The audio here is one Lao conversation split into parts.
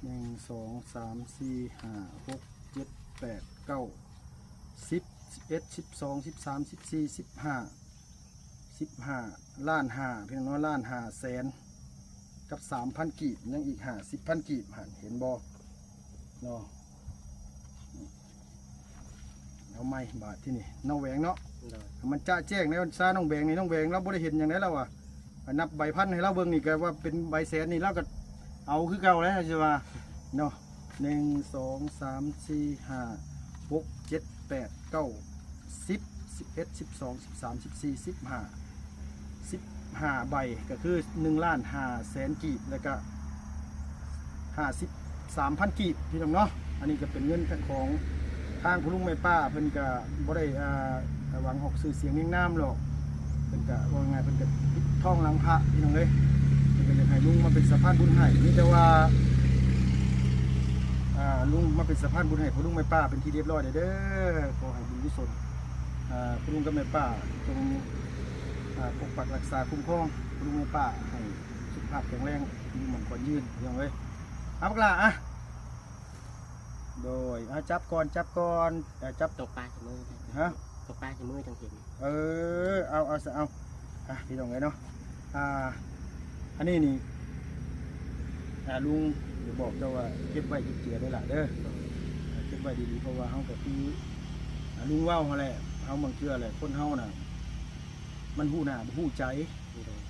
ໜຶ່ງ ສອງ ສາມ ສີ່ ຫ້າ ຫົກ ເຈັດ ແປດ ເກົ້າ ສິບ ສິບເອັດ ສິບສອງ ສິບສາມ ສິບສີ່ ສິບຫ້າ ສິບຫ້າລ້ານຫ້າ ພີ່ນ້ອງເນາະ ລ້ານຫ້າແສນກັບສາມພັນກີບ ຍັງອີກຫ້າສິບພັນກີບຫັ້ນ ເຫັນບໍ່ເນາະ? ເອົາໃໝ່ບາດທີນີ້ ນ້ອງແຫວງເນາະ ໂດຍ ໃຫ້ມັນຈະແຈ້ງແນວຊາ ນ້ອງແຫວງນີ້ ນ້ອງແຫວງລາວບໍ່ໄດ້ເຫັນຫຍັງໃດລາວວ່າ ໄປນັບໃບພັນໃຫ້ລາວເບິ່ງນີ້ ກໍວ່າເປັນໃບແສນນີ້ ລາວກໍເອົາຄືເກົ່າແຫຼະ ຊິວ່າເນາະ ໜຶ່ງ ສອງ ສາມ ສີ່ ຫ້າ ຫົກ ເຈັດ ແປດ ເກົ້າ ສິບ ສິບເອັດ ສິບສອງ ສິບສາມ ສິບສີ່ ສິບຫ້າ ສິບຫ້າໃບ ກໍຄືໜຶ່ງລ້ານຫ້າແສນກີບ ແລ້ວກໍຫ້າສິບສາມພັນກີບ ພີ່ນ້ອງເນາະ. ອັນນີ້ກໍເປັນເງິນຂອງທາງພໍ່ລຸງແມ່ປ້າ ເພິ່ນກໍບໍ່ໄດ້ ອ່າ ຫວັງອອກຊື່ສຽງນຽງນາມດອກ ເພິ່ນກໍ ເວົ້າງ່າຍໆ ເພິ່ນກໍປິດທອງຫຼັງພະ ພີ່ນ້ອງເອີຍ. ເພິ່ນກໍຢາກໃຫ້ລຸງມາເປັນສະພານບຸນໃຫ້ ມີແຕ່ວ່າ ອ່າ ລຸງມາເປັນສະພານບຸນໃຫ້ພໍ່ລຸງແມ່ປ້າເປັນທີ່ຮຽບຮ້ອຍແລ້ວເດີ. ຂໍໃຫ້ບຸນກຸສົນ ອ່າ ພໍ່ລຸງກັບແມ່ປ້າ ຈົ່ງ ອ່າ ປົກປັກຮັກສາຄຸ້ມຄອງພໍ່ລຸງແມ່ປ້າ ໃຫ້ສຸຂະພາບແຂງແຮງ ອາຍຸໝັ້ນຂວັນຍືນ ພີ່ນ້ອງເອີຍ. ເອົາ ບັກຫຼ້າ ອ່ະ ໂດຍ ອ່າ ຈັບກ່ອນ ຈັບກ່ອນ ອ່າ ຈັບ ຕົກປາຊິມື້ ຮະ ຕົກປາຊິມື້ຈັ່ງເຫັນ. ເອີ ເອົາ ເອົາຊະ ເອົາ ອ່ະ ພີ່ນ້ອງເອີຍເນາະ ອ່າ ອັນນີ້ນີ້ ອ່າ ລຸງຈະບອກເຈົ້າວ່າ ເກັບໄວ້ເກັບເຈືອເດີຫຼ້າເດີ ເກັບໄວ້ດີໆ ເພາະວ່າເຮົາກໍຄື ອ່າ ລຸງເວົ້າຫັ້ນແຫຼະ ເຮົາບາງເທື່ອແຫຼະ ຄົນເຮົານະ ມັນຮູ້ໜ້າບໍ່ຮູ້ໃຈ ໂດຍ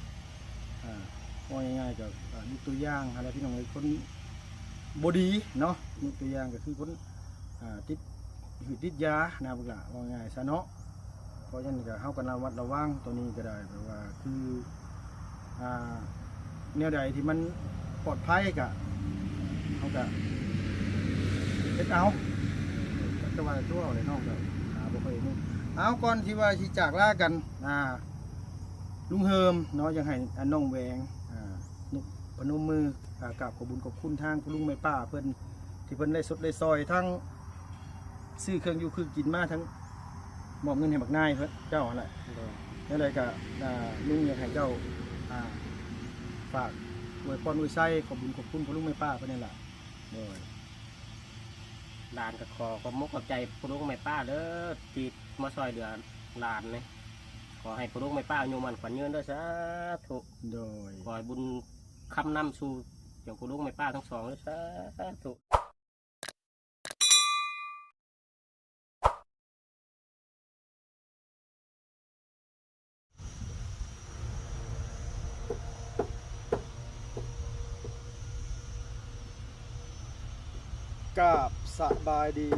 ອ່າ ເວົ້າງ່າຍໆ ກໍ ອ່າ ຍົກຕົວຢ່າງຫັ້ນແຫຼະ ພີ່ນ້ອງເອີຍ ຄົນບໍ່ດີເນາະ ຍົກຕົວຢ່າງກໍຄືຄົນ ອ່າ ຕິດ ຫຼື ຕິດຢານະ ບັກຫຼ້າ ເວົ້າງ່າຍຊະເນາະ. ເພາະສະນັ້ນກໍ ເຮົາກໍລະມັດລະວັງຕົວນີ້ກໍໄດ້ ແບບວ່າຄື ອ່າ ແນວໃດທີ່ມັນປອດໄພກໍ ເຮົາກໍເຮັດເອົາ ແຕ່ວ່າຕົວເອົາແຫຼະ ນ້ອງກໍຫາບໍ່ຄ່ອຍຮູ້. ເອົາ ກ່ອນທີ່ວ່າຊິຈາກລາກັນ ອ່າ ລຸງເຮີມເນາະ ຢາກໃຫ້ ອ່າ ນ້ອງແຫວງ ອ່າ ນຸບ ພະນົມມື ອ່າ ກາບຂອບບຸນຂອບຄຸນທາງພໍ່ລຸງແມ່ປ້າເພິ່ນ ທີ່ເພິ່ນໄດ້ຊົດໄດ້ຊ່ອຍ ທັງຊື້ເຄື່ອງຢູ່ຄືກິນມາ ທັງມອບເງິນໃຫ້ບັກນາຍເພິ່ນ ເຈົ້າຫັ້ນແຫຼະ. ໂດຍ ແນວໃດກໍ ອ່າ ລຸງຢາກໃຫ້ເຈົ້າ ອ່າ ຝາກອວຍພອນອວຍໄຊ ຂອບບຸນຂອບຄຸນພໍ່ລຸງແມ່ປ້າເພິ່ນນີ້ລະ. ໂດຍ ຫຼານກໍຂໍຂອບມຸກຂອບໃຈພໍ່ລຸງແມ່ປ້າເດີ ທີ່ມາຊ່ອຍເຫຼືອຫຼານນີ້ ຂໍໃຫ້ພໍ່ລຸງແມ່ປ້າອາຍຸໝັ້ນຂວັນຍືນເດີ ສາທຸ. ໂດຍ ຂໍໃຫ້ບຸນຄ້ຳນຳສູ່ເຈົ້າພໍ່ລຸງແມ່ປ້າທັງສອງເດີ ສາທຸ. ກາບສະບາຍດີ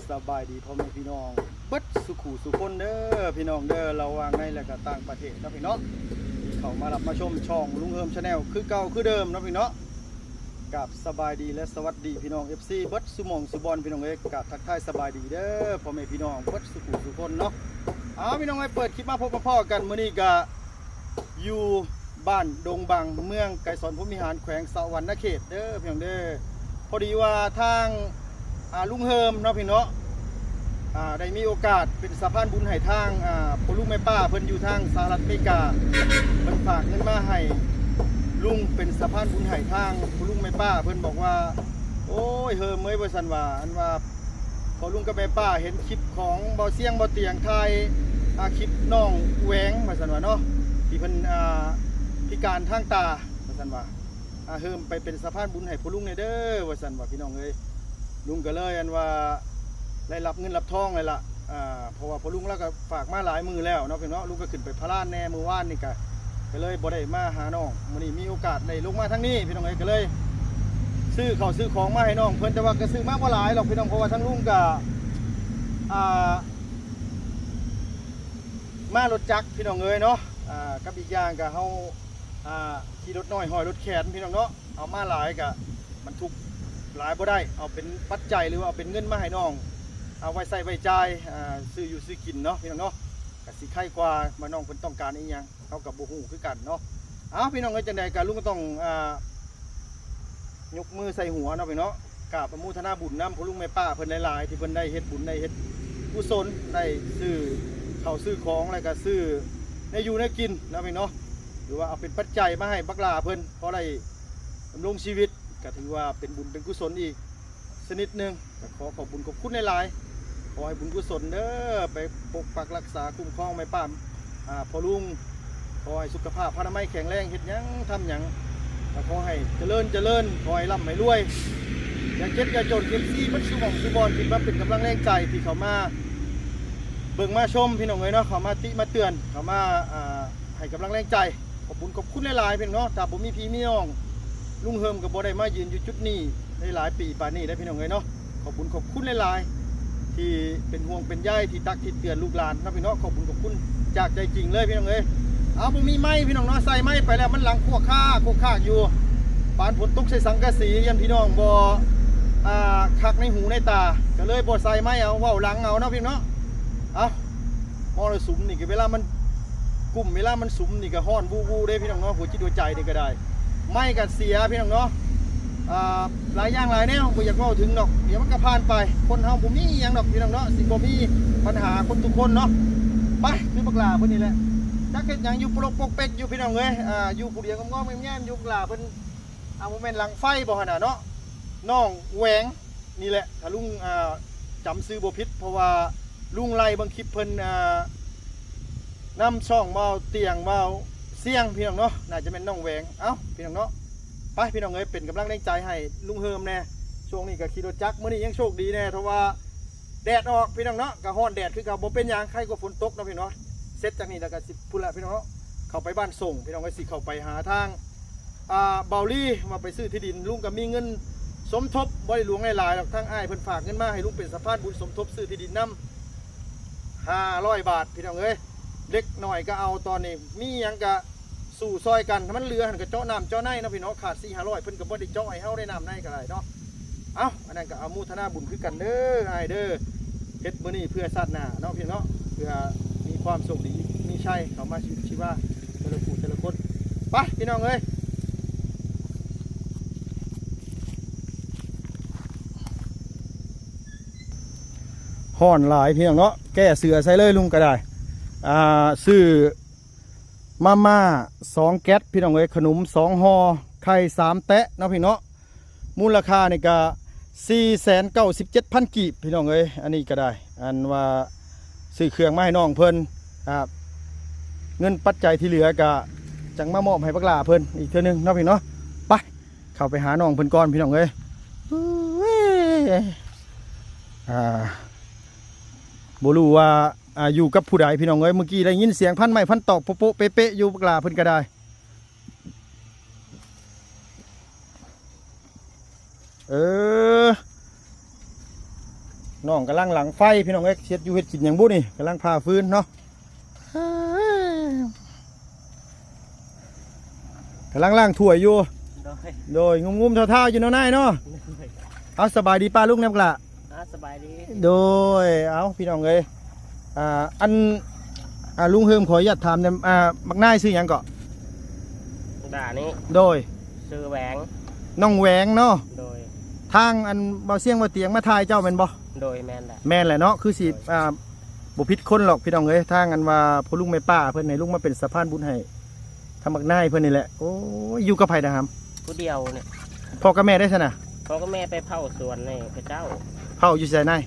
ສະບາຍດີພໍ່ແມ່ພີ່ນ້ອງເບິດສູ່ຄູ່ສູ່ຄົນເດີ ພີ່ນ້ອງເດີ ລະຫວ່າງໃນ ແລະ ກະຕ່າງປະເທດເນາະ ພີ່ນ້ອງ ທີ່ເຂົ້າມາຮັບມາຊົມຊ່ອງລຸງເຮີມ Channel ຄືເກົ່າຄືເດີມເນາະ ພີ່ນ້ອງ. ກາບສະບາຍດີ ແລະ ສະຫວັດດີພີ່ນ້ອງ ເອັຟຊີ ເບິດສູ່ໝ່ອງສູ່ບ່ອນ ພີ່ນ້ອງເອີຍ. ກາບທັກທາຍສະບາຍດີເດີ ພໍ່ແມ່ພີ່ນ້ອງເບິດສູ່ຄູ່ສູ່ຄົນເນາະ. ເອົາ ພີ່ນ້ອງເອີຍ ເປີດຄລິບມາພົບມາພໍ້ກັນ ມື້ນີ້ກະຢູ່ບ້ານດົງບັງ ເມືອງໄກສອນພົມວິຫານ ແຂວງສະຫວັນນະເຂດເດີ ພີ່ນ້ອງເດີ. ພໍດີວ່າທາງ ອ່າ ລຸງເຮີມເນາະ ພີ່ນ້ອງເນາະ ອ່າ ໄດ້ມີໂອກາດເປັນສະພານບຸນໃຫ້ທາງ ອ່າ ພໍ່ລຸງແມ່ປ້າເພິ່ນຢູ່ທາງສະຫະລັດອາເມລິກາ ເພິ່ນຝາກເງິນມາໃຫ້ລຸງເປັນສະພານບຸນໃຫ້ທາງພໍ່ລຸງແມ່ປ້າ. ເພິ່ນບອກວ່າ ໂອ້ຍ ເຮີມເອີຍ ວ່າຊັ້ນວ່າ ອັນວ່າພໍ່ລຸງກັບແມ່ປ້າເຫັນຄລິບຂອງບ່າວຊຽງ ບ່າວຕຽງ ຖ່າຍ ອ່າ ຄລິບນ້ອງແຫວງ ວ່າຊັ້ນວ່າເນາະ ທີ່ເພິ່ນ ອ່າ ພິການທາງຕາ ວ່າຊັ້ນວ່າ ອ່າ ເຮີມໄປເປັນສະພານບຸນໃຫ້ພໍ່ລຸງແດ່ເດີ ວ່າຊັ້ນວ່າ ພີ່ນ້ອງເອີຍ. ລຸງກໍເລີຍ ອັນວ່າ ໄດ້ຮັບເງິນຮັບທອງແລ້ວລະ ອ່າ ເພາະວ່າພໍ່ລຸງລາວກໍຝາກມາຫຼາຍມື້ແລ້ວເນາະ ພີ່ນ້ອງເນາະ. ລຸງກໍຂຶ້ນໄປພະລານແດ່ມື້ວານນີ້ ກໍ ກໍເລີຍບໍ່ໄດ້ມາຫານ້ອງ. ມື້ນີ້ມີໂອກາດໄດ້ລົງມາທາງນີ້ ພີ່ນ້ອງເອີຍ ກໍເລີຍຊື້ເຂົ້າຊື້ຂອງມາໃຫ້ນ້ອງເພິ່ນ ແຕ່ວ່າກໍຊື້ມາບໍ່ຫຼາຍດອກ ພີ່ນ້ອງ ເພາະວ່າທາງລຸງກໍ ອ່າ ມາລົດຈັກ ພີ່ນ້ອງເອີຍເນາະ ອ່າ ກັບອີກຢ່າງກໍເຮົາ ອ່າ ຂີ່ລົດນ້ອຍຫ້ອຍລົດແຂນ ພີ່ນ້ອງເນາະ ເອົາມາຫຼາຍກະບັນທຸກຫຼາຍບໍ່ໄດ້ ເອົາເປັນປັດໄຈ ຫຼືວ່າເອົາເປັນເງິນມາໃຫ້ນ້ອງ ເອົາໄວ້ໃຊ້ໄວ້ຈ່າຍ ອ່າ ຊື້ຢູ່ຊື້ກິນເນາະ ພີ່ນ້ອງເນາະ ກະຊິໄຄກວ່າວ່ານ້ອງເພິ່ນຕ້ອງການອີ່ຫຍັງ ເຮົາກະບໍ່ຮູ້ຄືກັນເນາະ. ເອົ້າ ພີ່ນ້ອງເອີຍ ຈັ່ງໃດກະລຸງກໍຕ້ອງ ອ່າ ຍົກມືໃສ່ຫົວເນາະ ພີ່ນ້ອງເນາະ ກາບອະໂມທະນາບຸນນຳພໍ່ລຸງແມ່ປ້າເພິ່ນຫຼາຍໆ ທີ່ເພິ່ນໄດ້ເຮັດບຸນ ໄດ້ເຮັດກຸສົນ ໄດ້ຊື້ເຂົ້າຊື້ຂອງ ແລ້ວກະຊື້ແນວຢູ່ແນວກິນເນາະ ພີ່ນ້ອງເນາະ ຫຼືວ່າເອົາເປັນປັດໄຈມາໃຫ້ບັກຫຼ້າເພິ່ນ ພໍໄດ້ ດຳລົງຊີວິດ ກໍຖືວ່າເປັນບຸນເປັນກຸສົນອີກຊະນິດໜຶ່ງ. ກໍຂໍຂອບບຸນຂອບຄຸນຫຼາຍໆ. ຂໍໃຫ້ບຸນກຸສົນເດີ ໄປປົກປັກລັກສາຄຸ້ມຄອງແມ່ປ້າ ອ່າ ພໍ່ລຸງ. ຂໍໃຫ້ສຸຂະພາບພະນາໄມແຂງແຮງ ເຮັດຫຍັງທຳຫຍັງ ກໍຂໍໃຫ້ຈະເລີນຈະເລີນ ຂໍໃຫ້ລ່ຳໃຫ້ລວຍ ຢ່າເຈັບຢ່າຈົນ. ເອັຟຊີ ເບິດສູ່ໝ່ອງສູ່ບ່ອນ ທີ່ມາເປັນກຳລັງແຮງໃຈ ທີ່ເຂົ້າມາເບິ່ງມາຊົມ ພີ່ນ້ອງເອີຍເນາະ, ເຂົ້າມາຕິມາເຕືອນ ເຂົ້າມາ ອ່າ ໃຫ້ກຳລັງແຮງໃຈ. ຂອບບຸນຂອບຄຸນຫຼາຍໆ ພີ່ນ້ອງເນາະ. ຖ້າບໍ່ມີພີ່ມີນ້ອງ ລຸງເຮີມກໍບໍ່ໄດ້ມາຢືນຢູ່ຈຸດນີ້ໄດ້ຫຼາຍປີປານນີ້ເດ້ ພີ່ນ້ອງເອີຍເນາະ. ຂອບບຸນຂອບຄຸນຫຼາຍໆ ທີ່ເປັນຫ່ວງເປັນໃຍ ທີ່ຕັກທີ່ເຕືອນລູກຫຼານເນາະ ພີ່ນ້ອງເນາະ. ຂອບບຸນຂອບຄຸນຈາກໃຈຈິງເລີຍ ພີ່ນ້ອງເອີຍ. ເອົາ ບໍ່ມີໄມ ພີ່ນ້ອງເນາະ, ໃສ່ໄມໄປແລ້ວມັນຫຼັງຄວກຄາຄວກຄາກຢູ່ ປານຝົນຕົກໃສ່ສັງກະສີ ຢ້ານພີ່ນ້ອງບໍ່ ອ່າ ຄັກໃນຫູໃນຕາ ກໍເລີຍບໍ່ໃສ່ໄມ. ເອົາ ເວົ້າຫຼັງເອົາເນາະ ພີ່ນ້ອງເນາະ. ເອົາ ມໍລະສຸມນີ້ກໍເວລາມັນກຸ້ມ ເວລາມັນສຸມນີ້ກໍຮ້ອນວູ່ໆເດ້ ພີ່ນ້ອງເນາະ. ຫົວຈິດຫົວໃຈນີ້ກໍໄດ້ ໄມກໍເສຍ ພີ່ນ້ອງເນາະ. ອ່າ ຫຼາຍຢ່າງຫຼາຍແນວ ບໍ່ຢາກເວົ້າເຖິງດອກ, ດຽວມັນກໍຜ່ານໄປ. ຄົນເຮົາບໍ່ມີຫຍັງດອກ ພີ່ນ້ອງເນາະ, ຊິບໍ່ມີບັນຫາຄົນທຸກຄົນເນາະ. ໄປ ຄືບັກຫຼ້າເພິ່ນນີ້ແຫຼະ ຈັກເຮັດຫຍັງຢູ່ປົກປົກເປັກຢູ່ ພີ່ນ້ອງເອີຍ. ອ່າ ຢູ່ຜູ້ດຽວງອມໆແຍ້ມໆຢູ່ ບັກຫຼ້າເພິ່ນ. ອ່າ ບໍ່ແມ່ນຫຼັງໄຟບໍ່ຫັ້ນນະເນາະ, ນ້ອງແຫວງນີ້ແຫຼະ ຖ້າລຸງ ອ່າ ຈຳຊື່ບໍ່ຜິດ ເພາະວ່າລຸງໄລ່ເບິ່ງຄລິບເພິ່ນ ອ່າ ນຳຊ່ອງເວົ້າຕຽງເວົ້າສຽງ ພີ່ນ້ອງເນາະ, ໜ້າຈະແມ່ນນ້ອງແຫວງ. ເອົ້າ ພີ່ນ້ອງເນາະ ໄປ ພີ່ນ້ອງເອີຍ ເປັນກຳລັງແຮງໃຈໃຫ້ລຸງເຮີມແດ່. ຊ່ວງນີ້ກໍຂີ່ລົດຈັກ ມື້ນີ້ຍັງໂຊກດີແດ່ ເພາະວ່າ ແດດອອກ ພີ່ນ້ອງເນາະ, ກະຮ້ອນແດດຄືເກົ່າ ບໍ່ເປັນຫຍັງ ໄຄກວ່າຝົນຕົກເນາະ ພີ່ນ້ອງເນາະ. ເສັດຈາກນີ້ແລ້ວກະຊິພຸ້ນລະ ພີ່ນ້ອງເນາະ, ເຂົ້າໄປບ້ານສົ່ງ ພີ່ນ້ອງເອີຍ. ຊິເຂົ້າໄປຫາທາງ ອ່າ ເບົາລີ ວ່າໄປຊື້ທີ່ດິນ. ລຸງກະມີເງິນສົມທົບ ບໍ່ໄດ້ຫຼວງຫຼາຍໆດອກ, ທາງອ້າຍເພິ່ນຝາກເງິນມາໃຫ້ລຸງເປັນສະພານບຸນສົມທົບຊື້ທີ່ດິນນຳ ຫ້າຮ້ອຍບາດ ພີ່ນ້ອງເອີຍ. ເລັກໜ້ອຍກະເອົາ, ຕອນນີ້ມີຫຍັງກະ ສູ້ຊ່ອຍກັນ ຖ້າມັນເຫຼືອຫັ້ນກໍເຈາະນ້ຳເຈາະໃນເນາະ ພີ່ນ້ອງ. ຂາດສີ່ຫ້າຮ້ອຍ ເພິ່ນກໍບໍ່ໄດ້ເຈາະໃຫ້ເຮົາໄດ້ນ້ຳໃນກໍໄດ້ເນາະ. ເອົ້າ ອັນນັ້ນກໍອະໂມທະນາບຸນຄືກັນເດີ ອ້າຍເດີ, ເຮັດມື້ນີ້ເພື່ອຊາດໜ້າເນາະ ພີ່ນ້ອງເນາະ, ເພື່ອມີຄວາມໂຊກດີ ມີໄຊເຂົ້າມາຊີວິດຊີວາແຕ່ລະຜູ້ແຕ່ລະຄົນ. ໄປ ພີ່ນ້ອງເອີຍ. ຮ້ອນຫຼາຍ ພີ່ນ້ອງເນາະ, ແກ້ເສື້ອໃສ່ເລີຍ ລຸງກໍໄດ້. ອ່າ ຊື້ ມາມ່າສອງແກັດ ພີ່ນ້ອງເອີຍ, ຂະໜົມສອງຫໍ່, ໄຂ່ສາມແຕະເນາະ ພີ່ນ້ອງເນາະ. ມູນລະຄ່ານີ້ກະສີ່ແສນເກົ້າສິບເຈັດພັນກີບ ພີ່ນ້ອງເອີຍ. ອັນນີ້ກະໄດ້ ອັນວ່າຊື້ເຄື່ອງມາໃຫ້ນ້ອງເພິ່ນ, ອ່າ ເງິນປັດໄຈທີ່ເຫຼືອກະຈັ່ງມາມອບໃຫ້ບັກຫຼ້າເພິ່ນອີກເທື່ອໜຶ່ງເນາະ ພີ່ນ້ອງເນາະ. ໄປ ເຂົ້າໄປຫານ້ອງເພິ່ນກ່ອນ ພີ່ນ້ອງເອີຍ. ອ່າ ບໍ່ຮູ້ວ່າ ອ່າ ຢູ່ກັບຜູ້ໃດ ພີ່ນ້ອງເອີຍ. ເມື່ອກີ້ໄດ້ຍິນສຽງຟັນໄມ້ຟັນຕອກໂປະໆເປະໆຢູ່ ບັກຫຼ້າເພິ່ນກໍໄດ້. ເອີ ນ້ອງກຳລັງຫຼັງໄຟ ພີ່ນ້ອງເອີຍ, ເຮັດຢູ່ເຮັດກິນຫຍັງບຸນີ້, ກຳລັງຜ່າຟືນເນາະ. ກຳລັງລ້າງຖ້ວຍຢູ່. ໂດຍ ໂດຍ ງຸ້ມໆທ້າວໆຢູ່ເນາະ ນາຍເນາະ. ໂດຍ ເອົາ ສະບາຍດີປ້າລຸງແດ່ ບັກຫຼ້າ. ອ່າ ສະບາຍດີ. ໂດຍ ເອົາ ພີ່ນ້ອງເອີຍ ອ່າ ອັນ ອ່າ ລຸງເຮີມ ຂໍອະນຸຍາດຖາມແດ່ ອ່າ ບັກນາຍຊື່ຫຍັງເກາະ? ບັກດານີ້. ໂດຍ ຊື່ແຫວງ. ນ້ອງແຫວງເນາະ. ໂດຍ ທາງອັນເບົາສຽງເບົາຕຽງມາຖ່າຍເຈົ້າແມ່ນບໍ່? ໂດຍ ແມ່ນແຫຼະ. ແມ່ນແຫຼະເນາະ, ຄືຊິ ໂດຍ ອ່າ ບໍ່ຜິດຄົນຫຼອກ ພີ່ນ້ອງເອີຍ. ທາງອັນວ່າພໍ່ລຸງແມ່ປ້າເພິ່ນໃຫ້ລຸງມາເປັນສະພານບຸນໃຫ້ ທາງບັກນາຍເພິ່ນນີ້ແຫຼະ. ໂອ້ຍ ຢູ່ກັບໃຜນະຫຳ? ຜູ້ດຽວນີ້. ພໍ່ກັບແມ່ໄດ້ຊັ້ນນະ? ພໍ່ກັບແມ່ໄປເຝົ້າສວນໃຫ້ເຂົາເຈົ້າ. ເຝົ້າຢູ່ໃສນາຍ?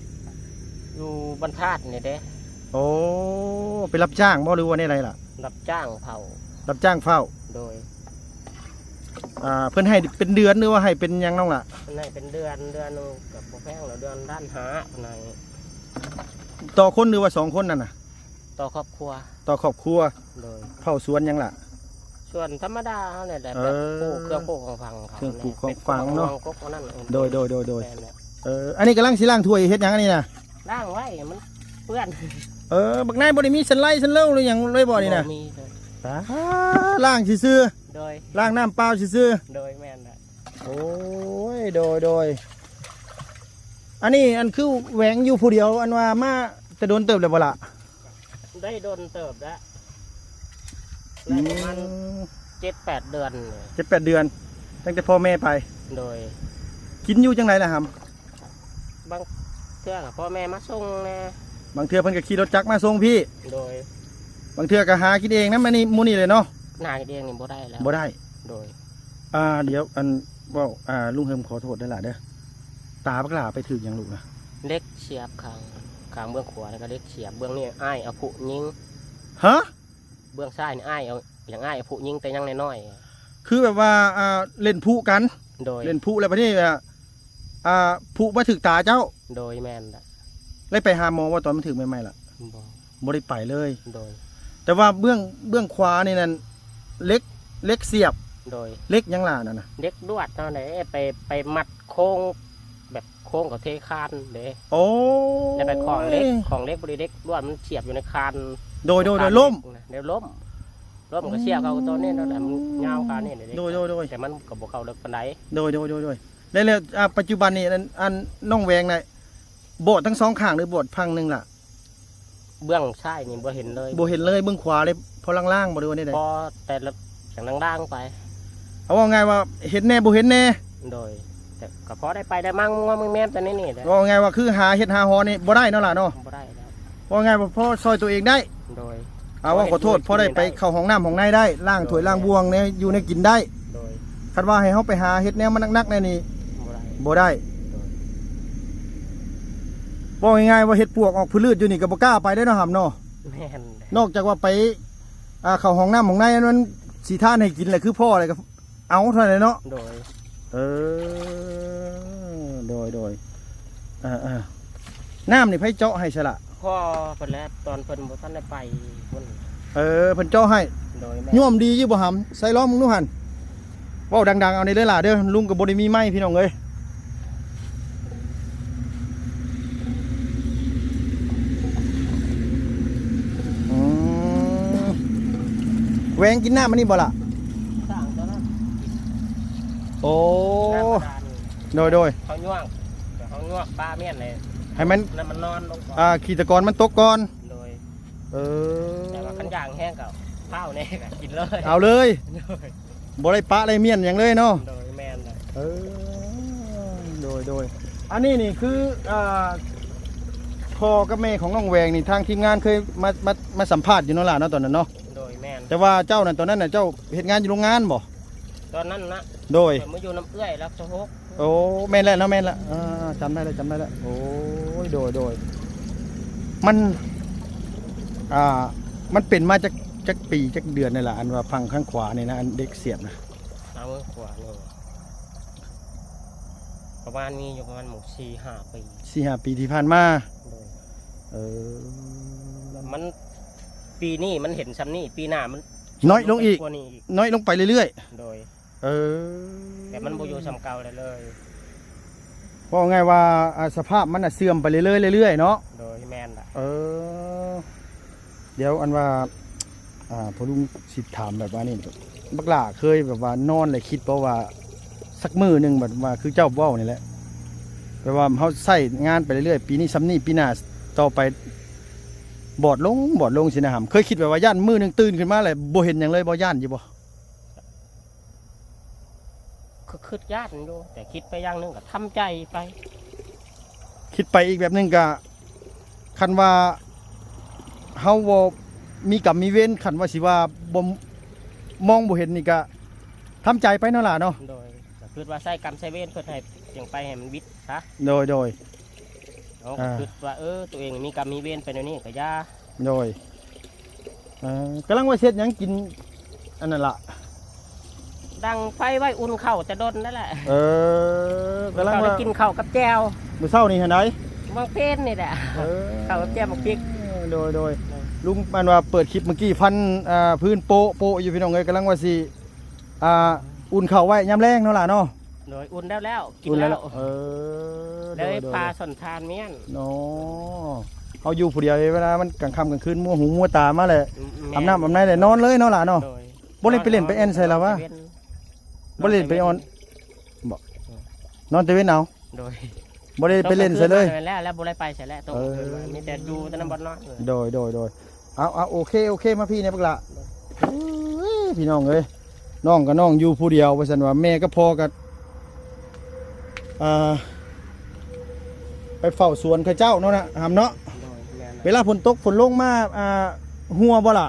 ຢູ່ບ້ານທາດນີ້ເດ້. ໂອ້ ໄປຮັບຈ້າງບໍ່ ຫຼືວ່າແນວໃດລະ? ຮັບຈ້າງເຝົ້າ. ຮັບຈ້າງເຝົ້າ. ໂດຍ ອ່າ ເພິ່ນໃຫ້ເປັນເດືອນ ຫຼືວ່າໃຫ້ເປັນຫຍັງນ້ອງລະ? ເພິ່ນໃຫ້ເປັນເດືອນ, ເດືອນໜຶ່ງກໍບໍ່ແພງດອກ, ເດືອນລ້ານຫ້າເພິ່ນໃຫ້. ຕໍ່ຄົນ ຫຼືວ່າສອງຄົນນັ້ນນະ? ຕໍ່ຄອບຄົວ. ຕໍ່ຄອບຄົວ. ໂດຍ ເຝົ້າສວນຫຍັງລະ? ສວນທຳມະດາເຮົານີ້ແຫຼະ. ເອີ ແບບປູກເຄື່ອງປູກຂອງຝັງເຂົາ, ເຄື່ອງປູກຂອງຝັງເນາະ. ເປັນພວກມັງກົກອັນນັ້ນ. ໂດຍໆໆໆ. ແມ່ນແຫຼະ. ເອີ ອັນນີ້ກຳລັງຊິລ້າງຖ້ວຍເຮັດຫຍັງອັນນີ້ນະ? ລ້າງໄວ້ມັນເປື້ອນ. ເອີ ບັກນາຍບໍ່ໄດ້ມີຊັນໄລຊັນເລົວ ຫຼືຫຍັງເລີຍບໍ່ນີ້ນະ? ບໍ່ມີເລີຍ. ອ່າ ລ້າງຊື່ໆ. ໂດຍ ລ້າງນ້ຳເປົ່າຊື່ໆ. ໂດຍ ແມ່ນແຫຼະ. ໂອ້ຍ ໂດຍໆ. ອັນນີ້ ອັນຄືແຫວງຢູ່ຜູ້ດຽວ ອັນວ່າມາແຕ່ດົນເຕີບແລ້ວບໍ່ລະ? ໄດ້ດົນເຕີບແລ້ວ. ອືມ ໄດ້ປະມານເຈັດແປດເດືອນ. ເຈັດແປດເດືອນ ຕັ້ງແຕ່ພໍ່ແມ່ໄປ. ໂດຍ ກິນຢູ່ຈັ່ງໃດລະຫຳ? ບາງເທື່ອກໍພໍ່ແມ່ມາສົ່ງແດ່, ບາງເທື່ອເພິ່ນກໍຂີ່ລົດຈັກມາສົ່ງພີ້. ໂດຍ ບາງເທື່ອກໍຫາກິນເອງນຳ ອັນນີ້ໝູ່ນີ້ເລີຍເນາະ. ຫາກິນເອງນີ້ບໍ່ໄດ້ແລ້ວ. ບໍ່ໄດ້. ໂດຍ ອ່າ ດຽວ ອັນ ເວົ້າ ອ່າ ລຸງເຮີມຂໍໂທດເດີຫຼ້າເດີ. ຕາບັກຫຼ້າໄປຖືກຫຍັງລູກນະ? ເຫຼັກສຽບຂ້າງ ຂ້າງເບື້ອງຂວາ ແລ້ວກໍເຫຼັກສຽບເບື້ອງນີ້ ອ້າຍເອົາຜູ້ຍິງ. ຮະ? ເບື້ອງຊ້າຍນີ້ອ້າຍເອົາ ຫຍັງ ອ້າຍເອົາຜູ້ຍິງແຕ່ຍັງນ້ອຍໆ. ຄືແບບວ່າ ອ່າ ເຫຼັ້ນຜຸກັນ. ໂດຍ. ເຫຼັ້ນຜຸແລ້ວບັດນີ້ ອ່າ ຜຸມາຖືກຕາເຈົ້າ. ໂດຍ ແມ່ນລະ. ໄດ້ໄປຫາໝໍບໍ່ ຕອນມັນຖືກໃໝ່ໆລະ? ບໍ່ ບໍ່ໄດ້ໄປເລີຍ. ໂດຍ. ແຕ່ວ່າເບື້ອງ ເບື້ອງຂວານີ້ນັ້ນ ເຫຼັກ ເຫຼັກສຽບ. ໂດຍ. ເຫຼັກຫຍັງລະນັ້ນນະ? ເຫຼັກລວດເຮົາເດ້ ໄປ ໄປມັດໂຄງ ແບບໂຄງເຂົາເທຄານເດ້. ໂອ້ ແລ້ວໄປຂອງເຫຼັກ ຂອງເຫຼັກ ບໍ່ໄດ້ເຫຼັກລວດ ມັນສຽບຢູ່ໃນຄານ. ໂດຍ ໂດຍ ໂດຍ. ລ້ມ ແລ້ວລົ້ມ ລົ້ມກໍສຽບເຂົ້າຕົວນີ້ນັ້ນແຫຼະ ມັນຍາວຂາດນີ້ເດ້. ໂດຍ ໂດຍ ໂດຍ. ແຕ່ມັນກໍບໍ່ເຂົ້າເລິກປານໃດ. ໂດຍ ໂດຍ ໂດຍ ໂດຍ. ແລ້ວ ແລ້ວ ອ່າ ປັດຈຸບັນນີ້ ອັນ ອັນນ້ອງແວງນະ ບອດທັງສອງຂ້າງ ຫຼືບອດຂ້າງໜຶ່ງລະ? ເບື້ອງຊ້າຍນີ້ບໍ່ເຫັນເລີຍ. ບໍ່ເຫັນເລີຍ. ເບື້ອງຂວາເລີຍ ພໍລາງໆບໍ່ ຫຼືວ່າແນວໃດ? ພໍແຕ່ລະ ຈັ່ງລາງໆໄປ. ເອົາ ເວົ້າງ່າຍວ່າເຫັນແດ່ບໍ່ເຫັນແດ່. ໂດຍ. ແຕ່ກໍພໍໄດ້ໄປໄດ້ມາ ງວງແມມແຕ່ໃນນີ້ແຫຼະ. ເວົ້າງ່າຍວ່າຄືຫາເຫັດຫາຫອນນີ້ບໍ່ໄດ້ເນາະຫຼ້າເນາະ? ບໍ່ໄດ້ແລ້ວ. ເວົ້າງ່າຍວ່າພໍຊ່ອຍຕົວເອງໄດ້. ໂດຍ. ອ່າ ເວົ້າຂໍໂທດ ພໍໄດ້ໄປເຂົ້າຫ້ອງນ້ຳຫ້ອງໃນໄດ້ ລ້າງຖ້ວຍລ້າງບ່ວງ ແນວຢູ່ແນວກິນໄດ້. ໂດຍ. ຄັນວ່າໃຫ້ເຮົາໄປຫາເຮັດແນວມັນໜັກໆແນວນີ້ ບໍ່ໄດ້ ບໍ່ໄດ້. ໂດຍ. ເວົ້າງ່າຍໆວ່າເຮັດປວກອອກພືດລືດຢູ່ນີ້ກໍບໍ່ກ້າໄປເດ້ເນາະ ຫຳເນາະ. ແມ່ນ. ນອກຈາກວ່າໄປ ອ່າ ເຂົ້າຫ້ອງນ້ຳຫ້ອງໃນ ອັນມັນຊິທານໃຫ້ກິນແຫຼະ ຄືພໍແຫຼະກໍເອົາເທົ່ານັ້ນເນາະ. ໂດຍ. ເອີ ໂດຍ ໂດຍ. ອ່າໆ ນ້ຳນີ້ໃຜເຈາະໃຫ້ຊະລະ? ພໍ່ເພິ່ນແຫຼະ ຕອນເພິ່ນບໍ່ທັນໄດ້ໄປພຸ້ນ. ເອີ ເພິ່ນເຈາະໃຫ້. ໂດຍ ແມ່ນ. ໂຍມດີຢູ່ບໍ່ຫຳ? ໃສ່ລອງເບິ່ງດູຫັ້ນ. ເວົ້າດັງໆເອົາແດ່ເດີຫຼ້າເດີ ລຸງກໍບໍ່ໄດ້ມີໄມພີ່ນ້ອງເອີຍ. ອືມ ແວງກິນນ້ຳອັນນີ້ບໍ່ລະ? ສ້າງຕົວນັ້ນ. ໂອ້ ນ້ຳບາດານ. ໂດຍ ໂດຍ. ເຮົາຍວກ ເຮົາຍວກປາມ້ຽນໃຫ້ ໃຫ້ມັນ ນ້ຳມັນນອນລົງກ່ອນ ອ່າ ຂີ້ຕະກອນມັນຕົກກ່ອນ. ໂດຍ. ເອີ ແຕ່ວ່າຄັນຢາກແຮງກໍພ້າວແດ່ກໍກິນເລີຍ ເອົາເລີຍ. ໂດຍ. ບໍ່ໄດ້ປະໄດ້ມ້ຽນຫຍັງເລີຍເນາະ. ໂດຍ ແມ່ນ. ເອີ ໂດຍ ໂດຍ. ອັນນີ້ນີ້ຄື ອ່າ ພໍ່ກັບແມ່ຂອງນ້ອງແວງນີ້ ທາງທີມງານເຄີຍມາ ມາ ມາສຳພາດຢູ່ເນາະຫຼ້າເນາະ ຕອນນັ້ນເນາະ. ໂດຍ ແມ່ນ. ແຕ່ວ່າເຈົ້ານັ້ນ ຕອນນັ້ນນະ ເຈົ້າເຮັດງານຢູ່ໂຮງງານບໍ່? ຕອນນັ້ນນະ. ໂດຍ. ຂ້ອຍມາຢູ່ນຳເອື້ອຍລັກຊະຫົກ. ໂອ້ ແມ່ນແລ້ວເນາະ ແມ່ນແລ້ວ. ອ່າ ຈຳໄດ້ແລ້ວ ຈຳໄດ້ແລ້ວ. ໂອ້ຍ ໂດຍ ໂດຍ. ມັນ ອ່າ ມັນເປັນມາຈັກ ຈັກປີຈັກເດືອນນີ້ລະ ອັນວ່າຝັ່ງຂ້າງຂວານີ້ນະ ອັນເຫຼັກສຽບນະ? ທາງເບື້ອງຂວານີ້ ປະມານມີຢູ່ປະມານໝົດສີ່ຫ້າປີ. ສີ່ຫ້າປີທີ່ຜ່ານມາ. ໂດຍ. ເອີ ມັນ ປີນີ້ມັນເຫັນຊ່ຳນີ້ ປີໜ້າມັນ ນ້ອຍລົງອີກ ນ້ອຍລົງໄປເລື້ອຍໆ. ໂດຍ. ເອີ ແຕ່ມັນບໍ່ຢູ່ຊ່ຳເກົ່າເລີຍ. ເວົ້າງ່າຍວ່າ ອ່າ ສະພາບມັນນະເສື່ອມໄປເລື້ອຍໆ ເລື້ອຍໆເນາະ. ໂດຍ ແມ່ນລະ. ເອີ ດຽວອັນວ່າ ອ່າ ພໍ່ລຸງຊິຖາມແບບວ່ານີ້ ບັກຫຼ້າເຄີຍແບບວ່ານອນແລ້ວຄິດບໍ່ວ່າ ສັກມື້ໜຶ່ງ ແບບວ່າຄືເຈົ້າເວົ້ານີ້ແຫຼະ ແບບວ່າເຮົາໃຊ້ງານໄປເລື້ອຍໆ ປີນີ້ຊ່ຳນີ້ ປີໜ້າຕໍ່ໄປບອດລົງ ບອດລົງຊີ້ນະຫຳ ເຄີຍຄິດແບບວ່າຢ້ານມື້ໜຶ່ງຕື່ນຂຶ້ນມາແລ້ວບໍ່ເຫັນຫຍັງເລີຍບໍ່ ຢ້ານຢູ່ບໍ່? ກໍຄິດຢ້ານຢູ່ ແຕ່ຄິດໄປຢ່າງໜຶ່ງກໍທຳໃຈໄປ. ຄິດໄປອີກແບບໜຶ່ງກໍ ຄັນວ່າເຮົາບໍ່ມີກຳມີເວນ ຄັນວ່າຊິວ່າບໍ່ ມອງບໍ່ເຫັນນີ້ກໍທຳໃຈໄປເນາະຫຼ້າເນາະ. ໂດຍ. ກໍຄິດວ່າໃຊ້ກຳໃຊ້ເວນເພິ່ນໃຫ້ ຈັ່ງໄປໃຫ້ມັນວິດຊະ. ໂດຍ ໂດຍ. ເຮົາກໍ ອ່າ ຄິດວ່າ ເອີ ຕົວເອງມີກຳມີເວນໄປແນວນີ້ກໍຢ່າ. ໂດຍ. ເອີ ກຳລັງວ່າເຮັດຫຍັງກິນ ອັນນັ້ນລະ ດັງໄຟໄວ້ອຸ່ນເຂົ້າແຕ່ດົນນັ້ນແຫຼະ. ເອີ ກຳລັງວ່າ ໄດ້ກິນເຂົ້າກັບແຈ່ວ ມື້ເຊົ້ານີ້ຫັ້ນໃດ ໝາກເພັນນີ້ແຫຼະ. ເອີ ເຂົ້າກັບແຈ່ວໝາກພິກ. ໂດຍ ໂດຍ. ເອີ ລຸງ ອັນວ່າເປີດຄລິບເມື່ອກີ້ ພັນ ອ່າ ພື້ນໂປະໂປະຢູ່ ພີ່ນ້ອງເອີຍ ກຳລັງວ່າຊິ ອ່າ ອຸ່ນເຂົ້າໄວ້ຍາມແລງເນາະຫຼ້າເນາະ. ໂດຍ. ອຸ່ນແລ້ວ ແລ້ວກິນແລ້ວ. ເອີ ໂດຍ ໂດຍ. ໄດ້ປາຊ່ອນທານມ້ຽນ. ອໍ ເຮົາຢູ່ຜູ້ດຽວ ເວລາມັນກາງຄ່ຳກາງຄືນ ມົວຫູມົວຕາມາແຫຼະ ອືມ ອາບນ້ຳອາບໃນແຫຼະ ນອນເລີຍເນາະຫຼ້າເນາະ. ໂດຍ. ບໍ່ໄດ້ໄປຫຼິ້ນໄປແອ່ນໃສລະວະ? ບໍ່ໄດ້ຫຼິ້ນໄປອ່ອນບໍ່? ອືມ ນອນແຕ່ເວັນເອົາ. ໂດຍ. ບໍ່ໄດ້ໄປຫຼິ້ນໃສເລີຍ. ແລ້ວ ແລ້ວບໍ່ໄດ້ໄປໃສແລ້ວ ໂຕ ເອີ ມີແຕ່ຢູ່ແຕ່ນຳບ່ອນນອນ. ໂດຍ ໂດຍ ໂດຍ. ເອົາ ເອົາ ໂອເຄ ໂອເຄ ມາພີ້ແດ່ບັກຫຼ້າ. ເອີຍ ພີ່ນ້ອງເອີຍ ນ້ອງກໍນ້ອງຢູ່ຜູ້ດຽວ ວ່າຊັ້ນວ່າ ແມ່ກັບພໍ່ກໍ ອ່າ ໄປເຝົ້າສວນເຂົາເຈົ້າເນາະນະ ຫຳເນາະ. ໂດຍ ແມ່ນ. ເວລາຝົນຕົກຝົນລົງມາ ອ່າ ຮົ່ວບໍ່ລະ?